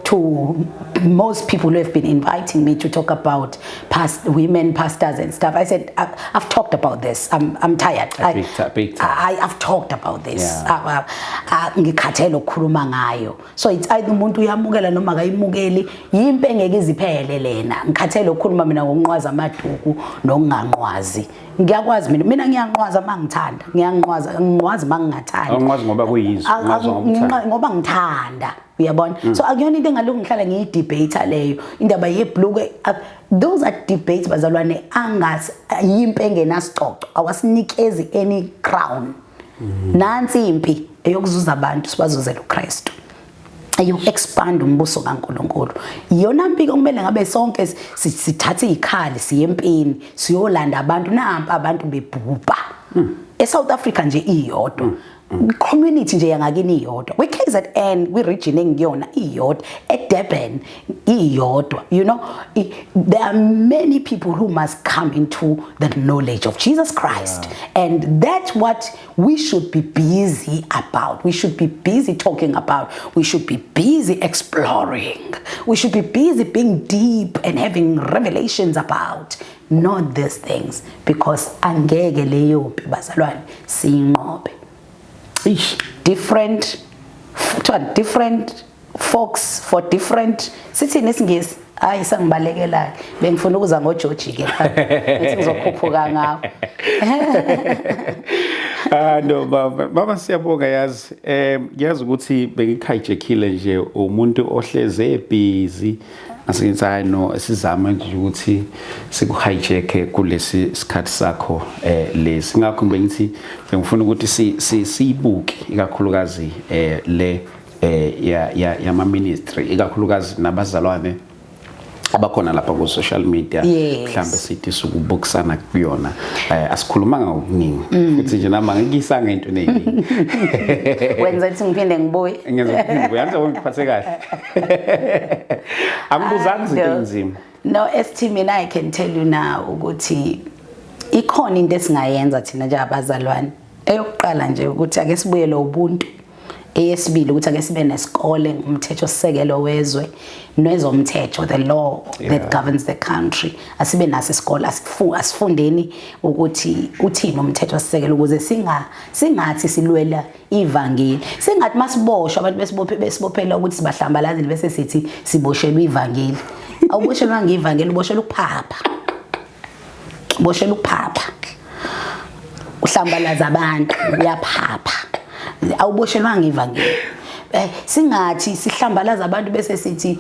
to most people who have been inviting me to talk about past women pastors and stuff, I said, I've talked about this. I'm tired. A big time. I've talked about this. Yeah. Ngikhathele ukukhuluma ngayo. So it's either umuntu uyamukela noma akayimukeli. Yimpi engeke iziphele lena. Ngikhathele ukukhuluma mina ngokunqwaza amaduku nokunganqwazi. Ngiyakwazi mina ngiyanqwaza mangithanda. Ngiyanqwaza, nginqwazi mangingathandi. Awunqwazi ngoba kuyizwi, unqwaza ngoba uthanda. Ngoba ngithanda, uyabona. So akuyona into engalokhu ngihlala ngiyidebate leyo indaba yebhlukwe. Those are debates, bazalwane, angas yimpi engenasicoco, awasinikezi any crown. Nansi impi eyokuzuza abantu, sibazuzela uKristu, eyoku-expand umbuso kaNkulunkulu. Iyona mpi okumele ngabe sonke sithathe izikhali siye empini, siyolanda abantu. Nampa abantu bebhubha. eSouth Africa nje iyodwa, community nje yangakini iyodwa, kwi-KZN, kwi-region engiyona iyodwa, eDurban iyodwa. There are many people who must come into the knowledge of Jesus Christ, and that's what we should be busy about. We should be busy talking about, we should be busy exploring, we should be busy being deep and having revelations about, not these things, because angeke leyo mpi, bazalwane, siyinqobe. Eish. Different, kuthiwa different folks for different, sithini isingisi? Hayi, sangibalekela, bengifuna ukuza ngoJoji ke, ngithi ngizokhuphuka ngawo. Ah no, baba, baba, siyabonga yazi. Ngiyazi ukuthi bengikhijackile nje umuntu ohleze busy. Ngase ngithi hayi no, sizame nje ukuthi sikuhijack kulesi sikhathi sakho lesi. Ngakho bengithi bengifuna ukuthi si siyibuke ikakhulukazi le ya yama ministry, ikakhulukazi nabazalwane abakhona lapha ku social media. Mhlambe sithi sukubukisana kuyona. Asikhulumanga ngokuningi futhi nje nami angikisanga into eningi. Wenza ukuthi ngiphinde ngibuye. Ngenza ukuthi uyanza ngiphathe kahle, angibuzanga izinto No. ezinzima. No, ST, mina I can tell you now ukuthi ikhona into esingayenza thina njengabazalwane. Eyokuqala nje ukuthi ake sibuyele ubuntu. Eyesibili ukuthi ake sibe nesikole ngumthetho sisekelo wezwe nezomthetho, the law that governs the country. Asibe naso isikole, asifundeni ukuthi uthini umthetho sisekelo ukuze singathi silwela ivangeli, singathi masiboshwa abantu besibophe besibophela ukuthi sibahlambalazile bese sithi siboshelwe ivangeli. Awuboshelwanga ivangeli, uboshelwa ukuphapha, uboshelwa ukuphapha, uhlambalaza abantu, uyaphapha, awuboshelwanga ivangeli. Singathi sihlambalaza abantu bese sithi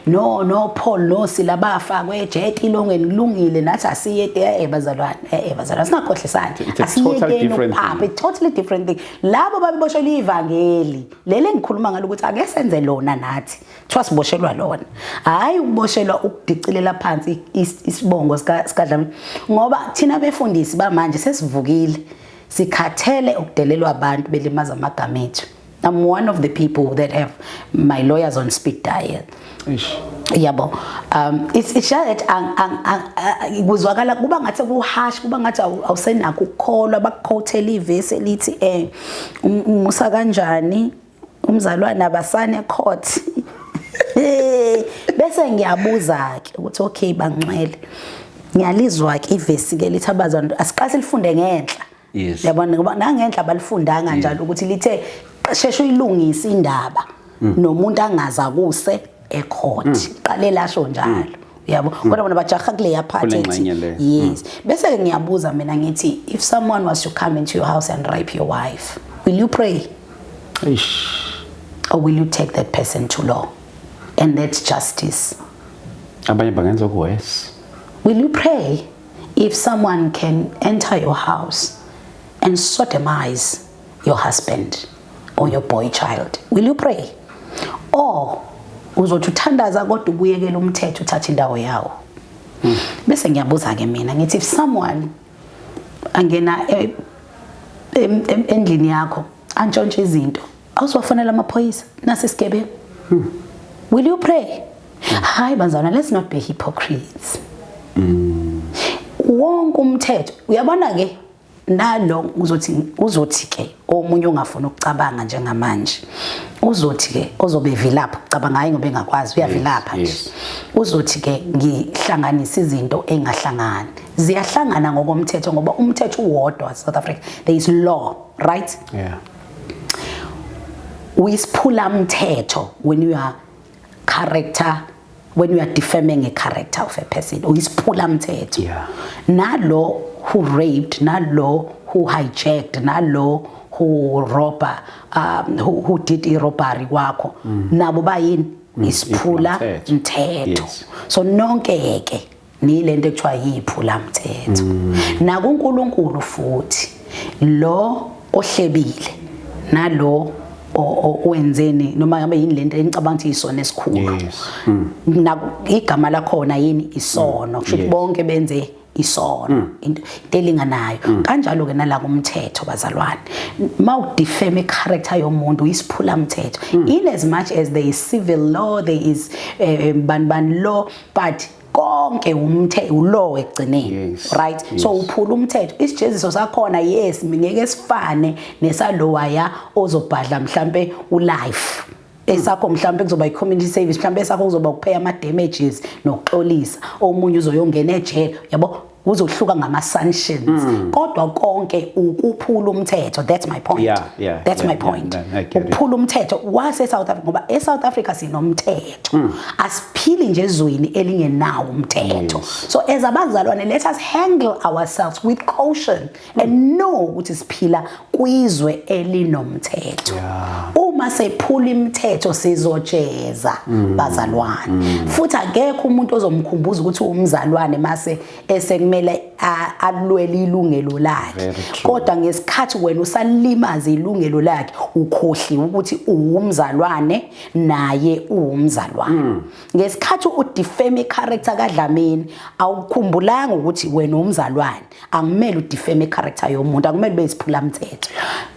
no Paul no silabafakwe etilongweni, kulungile, nathi asiye. Bazalwane, bazalwane, singakhohlisani. It's a totally different ukuphapha thing. A totally different thing. Labo babeboshelwa ivangeli leli engikhuluma ngalo ukuthi ake senze lona nathi, kuthiwa siboshelwa lona, hayi ukuboshelwa ukudicilela phansi isibongo sikaDlamini, ngoba thina befundisi bamanje sesivukile, sikhathele ukudelelwa abantu belimaza amagama ethu. I'm one of the people that have my lawyers on speed dial. Eish. Yabo, it's just that kuzwakala kuba ngathi kuharsh, kuba ngathi awusenakho ukukholwa. Bakuquotela ivesi elithi umusa kanjani umzalwane abasane court, bese ngiyabuza ke ukuthi okay bangcwele, ngiyalizwa ke ivesi ke lithi abazalwane asiqase silifunde ngenhla. Yabona, ngoba nangenhla balifundanga njalo ukuthi lithe sheshe uyilungise indaba nomuntu angaza kuse ecourt, qale lasho njalo, yabo, kodwa bona bajaha kuleya part Kule ethi ngxenye le. Yes, bese ke ngiyabuza mina ngithi if someone was to come into your house and rape your wife, will you pray Eish. or will you take that person to law? And that's justice. Abanye bangenza okuworse. Will you pray if someone can enter your house and sodomize your husband or your boy child? Will you pray? Or uzothi uthandaza kodwa ubuyekela umthetho uthatha indawo yawo? Bese ngiyabuza ke mina ngithi if someone angena endlini yakho antshontshe izinto, awuzowafonela amaphoyisa nasi isigebengu? Will you pray? Hayi bazalwane, let's not be hypocrites. Wonke umthetho uyabona ke nalo uzothi ke omunye ongafuna ukucabanga njengamanje uzothi ke ozobe vilapha ucabanga, hayi ngoba engakwazi, uyavilapha nje. Uzothi ke ngihlanganisa izinto engahlangani, ziyahlangana ngokomthetho, ngoba umthetho uwodwa. South Africa, there is law, right? Yeah. Uyisiphula mthetho when you are character, when you are defaming a character of a person, uyisiphula mthetho. Nalo who raped, nalo who hijacked, nalo who robber, who did i-robbery kwakho, nabo bayini? Isiphula Mthetho. mthetho. So nonke ke nilento ekuthiwa yiphula mthetho. NakuNkulunkulu futhi, lo ohlebile nalo owenzeni noma ngabe yini lento enicabanga ukuthi isona esikhulu, na igama lakhona yini? Isono. Kusho ukuthi bonke benze Isono into elinganayo. Kanjalo ke nala kumthetho, bazalwane, mawudefame character yomuntu, uyisiphula mthetho. In as much as there is civil law, there is ban law, but konke umthetho, law ekugcineni. Right? So uphula umthetho, isijeziso sakhona, yes, ngeke sifane nesalowaya ozobhadla mhlambe ulife. Esakho mhlambe kuzoba i-community service, mhlambe esakho kuzoba ukupay ama-damages nokuxolisa, omunye uzoyongena ejele, yabo, kuzohluka ngama-sanctions, kodwa konke ukuphula umthetho. That's my point. That's my point. Yeah, I get it. Ukuphula umthetho wase-South Africa, ngoba e-South Africa sinomthetho, asiphili nje ezweni elingenawo umthetho. So as abazalwane, let us handle ourselves with caution and know ukuthi siphila kwizwe elinomthetho. Uma sephula imithetho, sizojeza, bazalwane, futhi akekho umuntu ozomkhumbuza ukuthi umzalwane mase esekumele alwele ilungelo lakhe. Very true. Kodwa ngesikhathi wena usalimaza ilungelo lakhe, ukhohliwe ukuthi uwumzalwane, naye uwumzalwane. Ngesikhathi udefame character kaDlamini, awukhumbulanga ukuthi wena umzalwane, angimele udefame character yomuntu, akumele ube isiphula mthetho.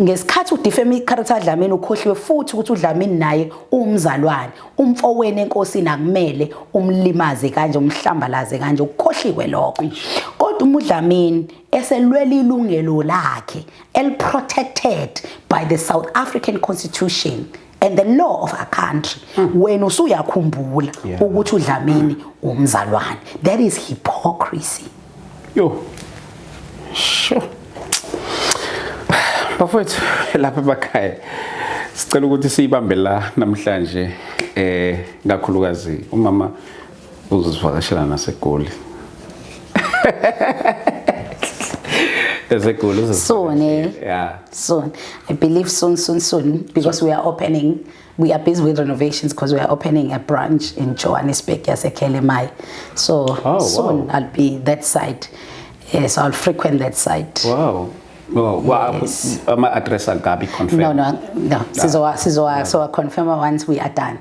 Ngesikhathi udefame character kaDlamini, ukhohliwe futhi ukuthi uDlamini naye umzalwane, umfowenu enkosini, akumele umlimaze kanje, umhlambalaze kanje, ukhohliwe lokho. Kodwa uma uDlamini eselwela ilungelo lakhe el-protected by the South African Constitution and the law of our country, wena usuyakhumbula ukuthi uDlamini umzalwane. That is hypocrisy. Yo. Sure. Bafowethu lapha emakhaya, sicela ukuthi siyibambe la namhlanje, kakhulukazi umama uzosivakashela naseGoli. EseGoli. Soon, eh? Yeah. Soon, I believe, soon, soon, soon, because we are busy with renovations, because we are opening a branch in Johannesburg yaseKLMI, so soon I'll be that side. Yes, I'll frequent that side. Wow. Wow. Yes. Ama address akabi confirmed. No, sizowa so confirm once we are done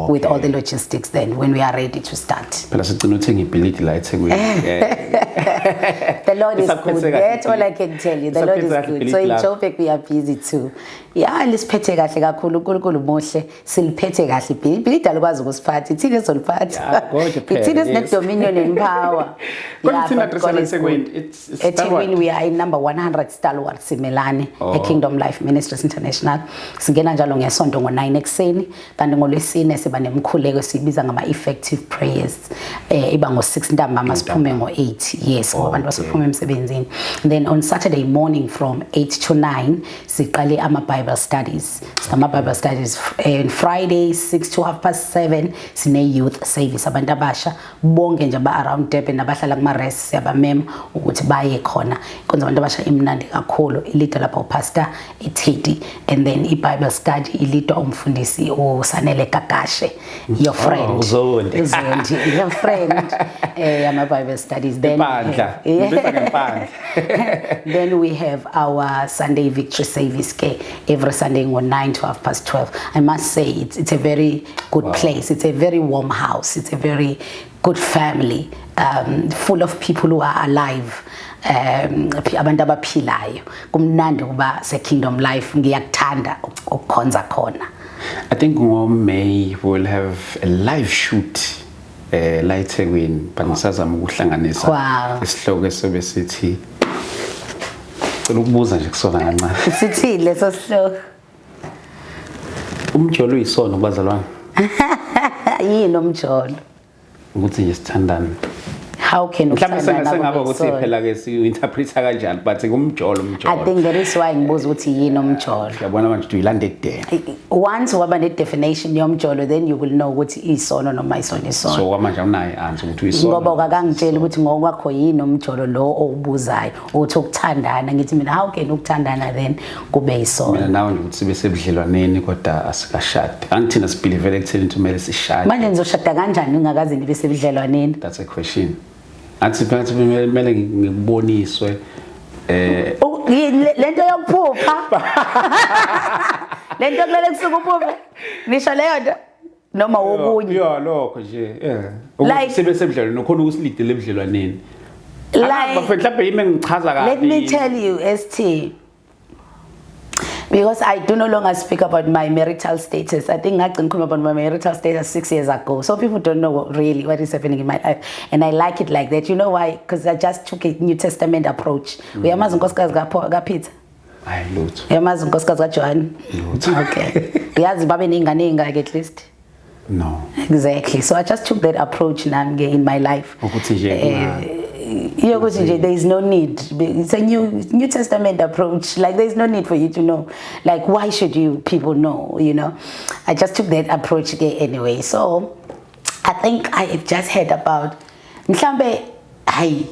with all the logistics, then when we are ready to start. Phela sigcina uthenga ibhilidi la eThekwini. Yeah. The Lord is good. Isaphethe kahle. That's all I can tell you. The Lord is Isaphethe kahle good. So in ibhilidi lakho. Joburg we are busy too. Yeah, lisiphethe kahle kakhulu, uNkulunkulu muhle. Siliphethe kahle ibhilidi. Ibhilidi alikwazi ukusiphatha. Ithina ezoliphatha. Yeah, kodwa phela, Ithina yes. sine dominion and power. Kodwa ithina But address God is eThekwini, good. it's eThekwini Stalwart. we are in number 100 Stalwart Simelane, eKingdom Life Ministries International. Singena njalo ngesonto ngo9 ekuseni, kanti ngolwesine siba nemkhuleko esibiza ngama effective prayers. Iba ngo6 ntambama, siphume ngo8. Yes, ngoba abantu basephuma emsebenzini. Then on Saturday morning from 8 to 9 siqale ama Bible studies. Sinama Bible studies, and Friday 6 to half past 7 sine youth service, abantu abasha bonke nje ba around Durban nabahlala kuma res, siyabamema ukuthi baye khona. Inkonzo abantu abasha imnandi kakhulu, ileadwa lapha upastor eTeddy, and then i-Bible study ileadwa umfundisi uSanele Gagashe, your friend. uZondi. uZondi, your friend, ama Bible studies. Then Impandla. Ngibisa ngempandla. Then we have our Sunday victory service ke every Sunday ngo 9 to half past 12. I must say it's a very good place. It's a very warm house. It's a very good family, full of people who are alive. Abantu abaphilayo, kumnandi kuba se Kingdom Life, ngiyakuthanda ukukhonza khona. I think ngo-May we'll have a live shoot la eThekwini, but ngisazama ukuhlanganisa isihloko esobe sithi, cela ukubuza nje kusona kancane. Sithini leso sihloko? Umjolo uyisono kubazalwane? Yini umjolo? Ukuthi nje sithandane. How can Mhlawumbe ukuthandana sengaba kube ukuthi isono? Phela ke si-interpreta kanjani, but kumjolo, umjolo. I think that is why ngibuza ukuthi yini umjolo. Uyabona manje uyilanda ekudeni. Once waba ne-definition yomjolo, then you will know ukuthi isono noma isono isono. So kwamanje awunayo i-answer ukuthi uyisono? Ngoba ukakangitsheli ukuthi ngokwakho yini umjolo lo owubuzayo, uthi ukuthandana. Ngithi mina, how can ukuthandana then kube isono? Mina nawe nje ukuthi sibe sebudlelwaneni kodwa asikashadi, angithina sibelievele ekutheni ukuthi kumele sishade. Manje nizoshada kanjani ningakaze nibe sebudlelwaneni? That's a question. Athi phakathi kumele ngikuboniswe. Yini lento yokuphupha, lento kulele kusuka uphuphe, nisho leyo nto noma wokunye? Ya, lokho nje, yeah. Like- Sibe sebudlelwaneni, ukhona ukusilidela ebudlelwaneni. Like, Bafethu, mhlawumbe yimi engichaza kabi. Let me tell you, ST, because I do no longer speak about my marital status. I think I can come about my marital status 6 years ago. So people don't know really what is happening in my life. And I like it like that. You know why? Because I just took a New Testament approach. Uyamazi unkosikazi kaPeter? Hayi, lutho. Uyamazi unkosikazi kaJohn? Okay. Uyazi babe ney'ngane ey'ngaki at least? No. Exactly. So I just took that approach nami ke in my life. Ukuthi nje Yokuthi nje there is no need. It's a New Testament approach. Like, there is no need for you to know. Like, why should you people know? I just took that approach ke anyway. So I think I have just heard about mhlambe, hayi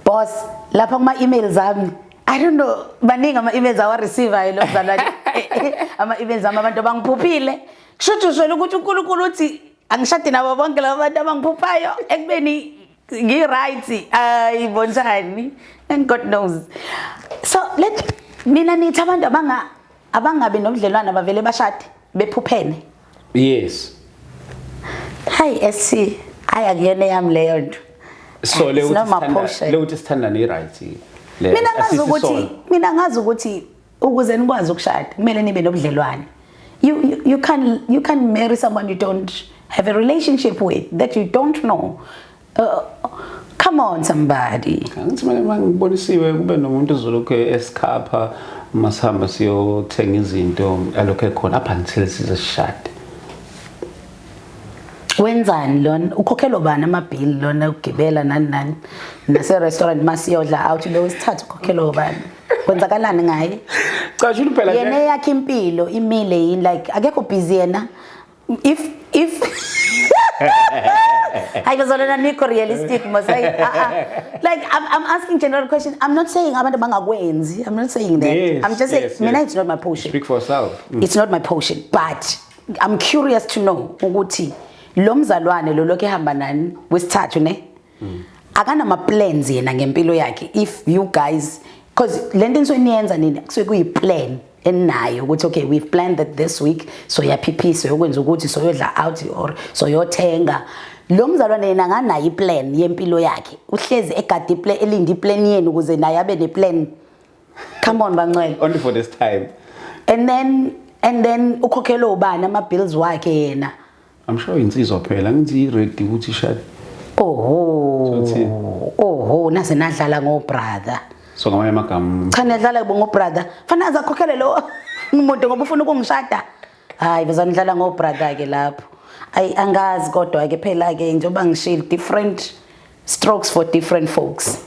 boss, lapha kuma emails ami, I don't know, baningi ama emails awa receive lo mzalwane, ama emails ami, abantu abangiphuphile. Kushuthi usholo ukuthi uNkulunkulu uthi angishade nabo bonke laba bantu abangiphuphayo ekubeni ngi-right. Ayi bonjani, and God knows. So let mina nithi abantu abangabi nobudlelwane bavele bashade bephuphene? Yes. Hayi SC, hayi, akuyona yami leyo nto. So le It's not my portion. Le uthi sithanda ne right le Mina ngazi asisi ukuthi sona. Mina ngazi ukuthi ukuze nikwazi ukushada kumele nibe nobudlelwane. You can marry someone you don't have a relationship with, that you don't know. Come on, somebody. Angithi mina mangibonisiwe kube nomuntu ozolokhu esikhapha masihamba siyothenga izinto, alokhu ekhona up until size sishade. Wenzani lona? Ukhokhelwa bani amabhili lona ukugibela, nani nani, nase restaurant masiyodla out lo wesithathu, ukhokhelwa bani? Kwenzakalani ngaye? Cha, shuthi phela Yena nje eyakhe impilo imile yini? Like, akekho busy yena? If hayi bazalwana, nikho realistic mos. Hayi, ah, ah. Like, I'm asking general question. I'm not saying abantu bangakwenzi. I'm not saying that. I'm just saying mina it's not my portion. Speak for yourself. It's not my portion, but I'm curious to know ukuthi lo mzalwane lo lokho ehamba nani wesithathu ne akanama plans yena ngempilo yakhe, if you guys, because lento enisuke niyenza nini kusuke kuyi plan eninayo ukuthi okay, we've planned that this week so yaphiphi, soyokwenza ukuthi soyodla out or soyothenga. Lo mzalwane yena anganayo iplan yempilo yakhe? Uhlezi egade iplan, elinde iplan yenu ukuze naye abe neplan? Come on, bangcwele. Only for this time. And then ukhokhela ubani ama bills wakhe yena? I'm sure insizwa phela, ngithi ready ukuthi ishade. Oho. So Oho, nase nadlala ngo brother. So ngamanye amagama Cha, niyadlala ngo brother. Fanele azakhokhele lo umuntu ngoba ufuna ukungishada. Hayi bazanidlala ngo brother ke lapho. Ayi, angazi, kodwa ke phela ke njengoba ngishilo, different strokes for different folks.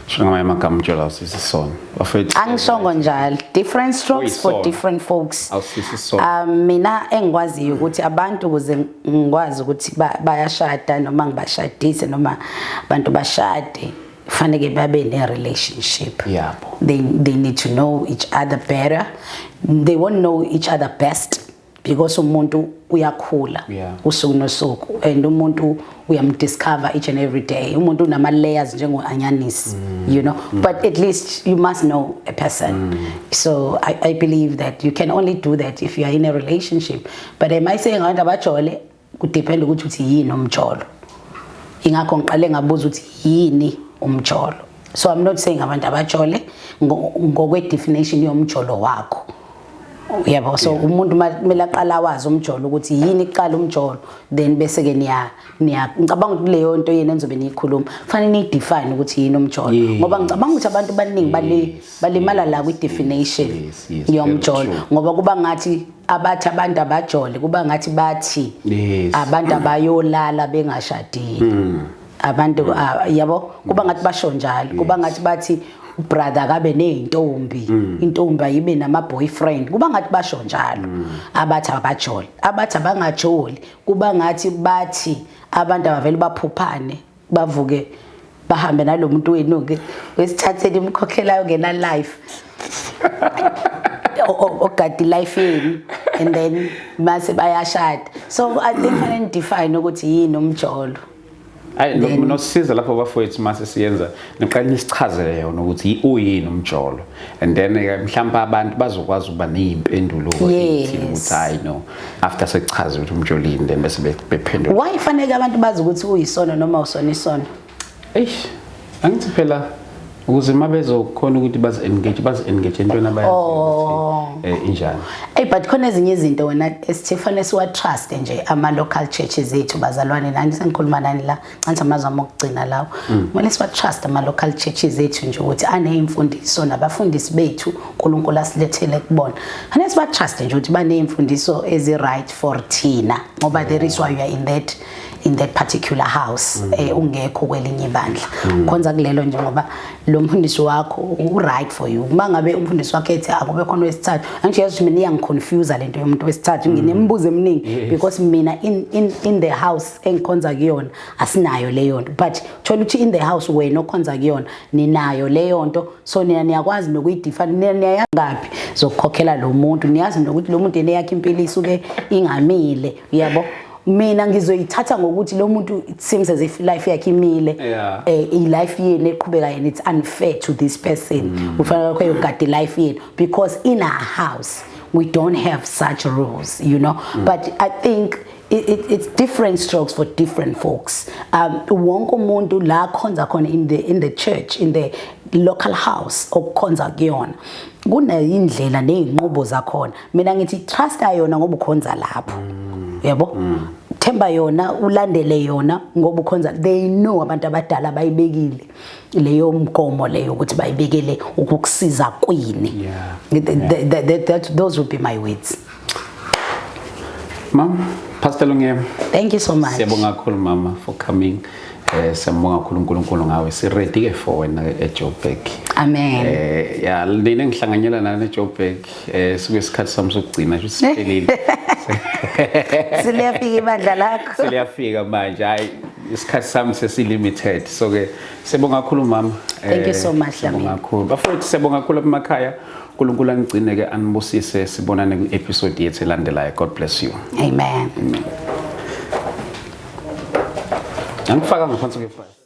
Sho ngamanye amagama utshela usisi sona bafethu. Angishongo njalo, different strokes for Uyisona. different folks. Awusisi sona. Mina engikwaziyo ukuthi abantu, ukuze ngikwazi ukuthi bayashada noma ngibashadise noma abantu bashade, kufanele babe ne relationship. Yabo. They need to know each other better. They won't know each other best because umuntu uyakhula usuku nosuku, and umuntu uyamdiscover each and every day. Umuntu unama layers njengo anyanisi, but at least you must know a person. So I believe that you can only do that if you are in a relationship. But am I saying abantu abajole? Kudepend ukuthi uthi yini umjolo. Ingakho ngiqale ngabuza ukuthi yini umjolo. So I'm not saying abantu abajole ngokwe definition yomjolo wakho, yabo. So umuntu kumele aqala awazi umjolo ukuthi yini iqala umjolo, then bese ke niya ngicabanga ukuthi leyo nto yena enizobe niyikhuluma kufanele niyidefine ukuthi yini umjolo, ngoba ngicabanga ukuthi abantu abaningi balimala la kwi-definition Yes, very yomjolo, true. ngoba kuba ngathi abathi abantu abajole kuba ngathi bathi abantu abayolala bengashadile, abantu yabo, kuba ngathi basho njalo, kuba ngathi bathi brother akabe nezintombi, intombi ayibe nama boyfriend, kuba ngathi basho njalo abathi abajoli. Abathi abangajoli kuba ngathi bathi abantu abavele baphuphane, bavuke bahambe nalomuntu wenu ke wesithatheni imkhokhelayo ngena life ogadi life yenu, and then mase bayashada. So I think fanele define ukuthi yini umjolo. Ayi, nosisiza lapho bafowethu, mase siyenza niqale nisichazele yona ukuthi uyini umjolo, and then ke mhlawumbe abantu bazokwazi ukuba ney'mpendulo ey'thile ukuthi hayi no, after sekuchaze ukuthi umjolo yini, then bese bephendula. Why fanele abantu bazi ukuthi uyisono noma usona isono? Eish. Angithi phela ukuze mabezokhona ukuthi bazi-engage, bazi-engage entweni abayaziyo ukuthi injani. Hey, but khona ezinye izinto wena esithi fanele siwa-trust nje ama-local churches ethu, bazalwane nani, sengikhuluma nani la, canthi amazwi ami okugcina lawo. Kumele siwa-trust ama-local churches ethu nje ukuthi aney'mfundiso nabafundisi bethu uNkulunkulu asilethele kubona. Fanele siwa-trust nje ukuthi baney'mfundiso ezi-right for thina, ngoba there is why you are in that particular house, ungekho kwelinye ibandla, khonza kulelo nje ngoba lo mfundisi wakho u right for you. Uma ngabe umfundisi wakho ethi akube khona wesithathu, angisho, yazi ukuthi mina iyangiconfuse lento yomuntu wesithathu, nginemibuzo eminingi because mina in the house engikhonza kuyona asinayo leyo nto, but thola ukuthi in the house wena okhonza kuyona ninayo leyo nto, so nina niyakwazi nokuyidefine, nina niyayangaphi zokukhokhela lo muntu, niyazi nokuthi lo muntu yena yakhe impilo isuke ingamile, uyabo. Mina ngizoyithatha ngokuthi lo muntu, it seems as if life yakhe imile, i-life yenu eqhubeka yena, it's unfair to this person, ufanele kwakho yogada i-life yenu because in our house we don't have such rules. But I think it's different strokes for different folks. Wonke umuntu la khonza khona in the church, in the local house okukhonza kuyona, kuneyindlela nezinqubo zakhona. Mina ngithi trust yona ngoba ukhonza lapho, yabo, themba yona, ulandele yona ngoba ukhonza. They know, abantu abadala bayibekile leyo mgomo leyo ukuthi bayibekele ukukusiza kwini. Those would be my words. Mama, Pastor Lungem. Thank you so much. Siyabonga kakhulu, mama, for coming. Siyabonga kakhulu uNkulunkulu ngawe. Si ready ke for wena eJoburg. Amen. Ya, nina ngihlanganyela nani eJoburg. Suke isikhathi sami sokugcina nje siphelile. Siliyafika ibandla lakho. Seliyafika manje. Hayi, isikhathi sami sesi-limited. So ke siyabonga kakhulu, mama. Thank you so much, Siyabonga Dlamini. kakhulu. Bafowethu, siyabonga kakhulu emakhaya. uNkulunkulu anigcine ke, anibusise, sibonane ku-episode yethu elandelayo. God bless you. Amen. Angifaka ngaphansi kwefile.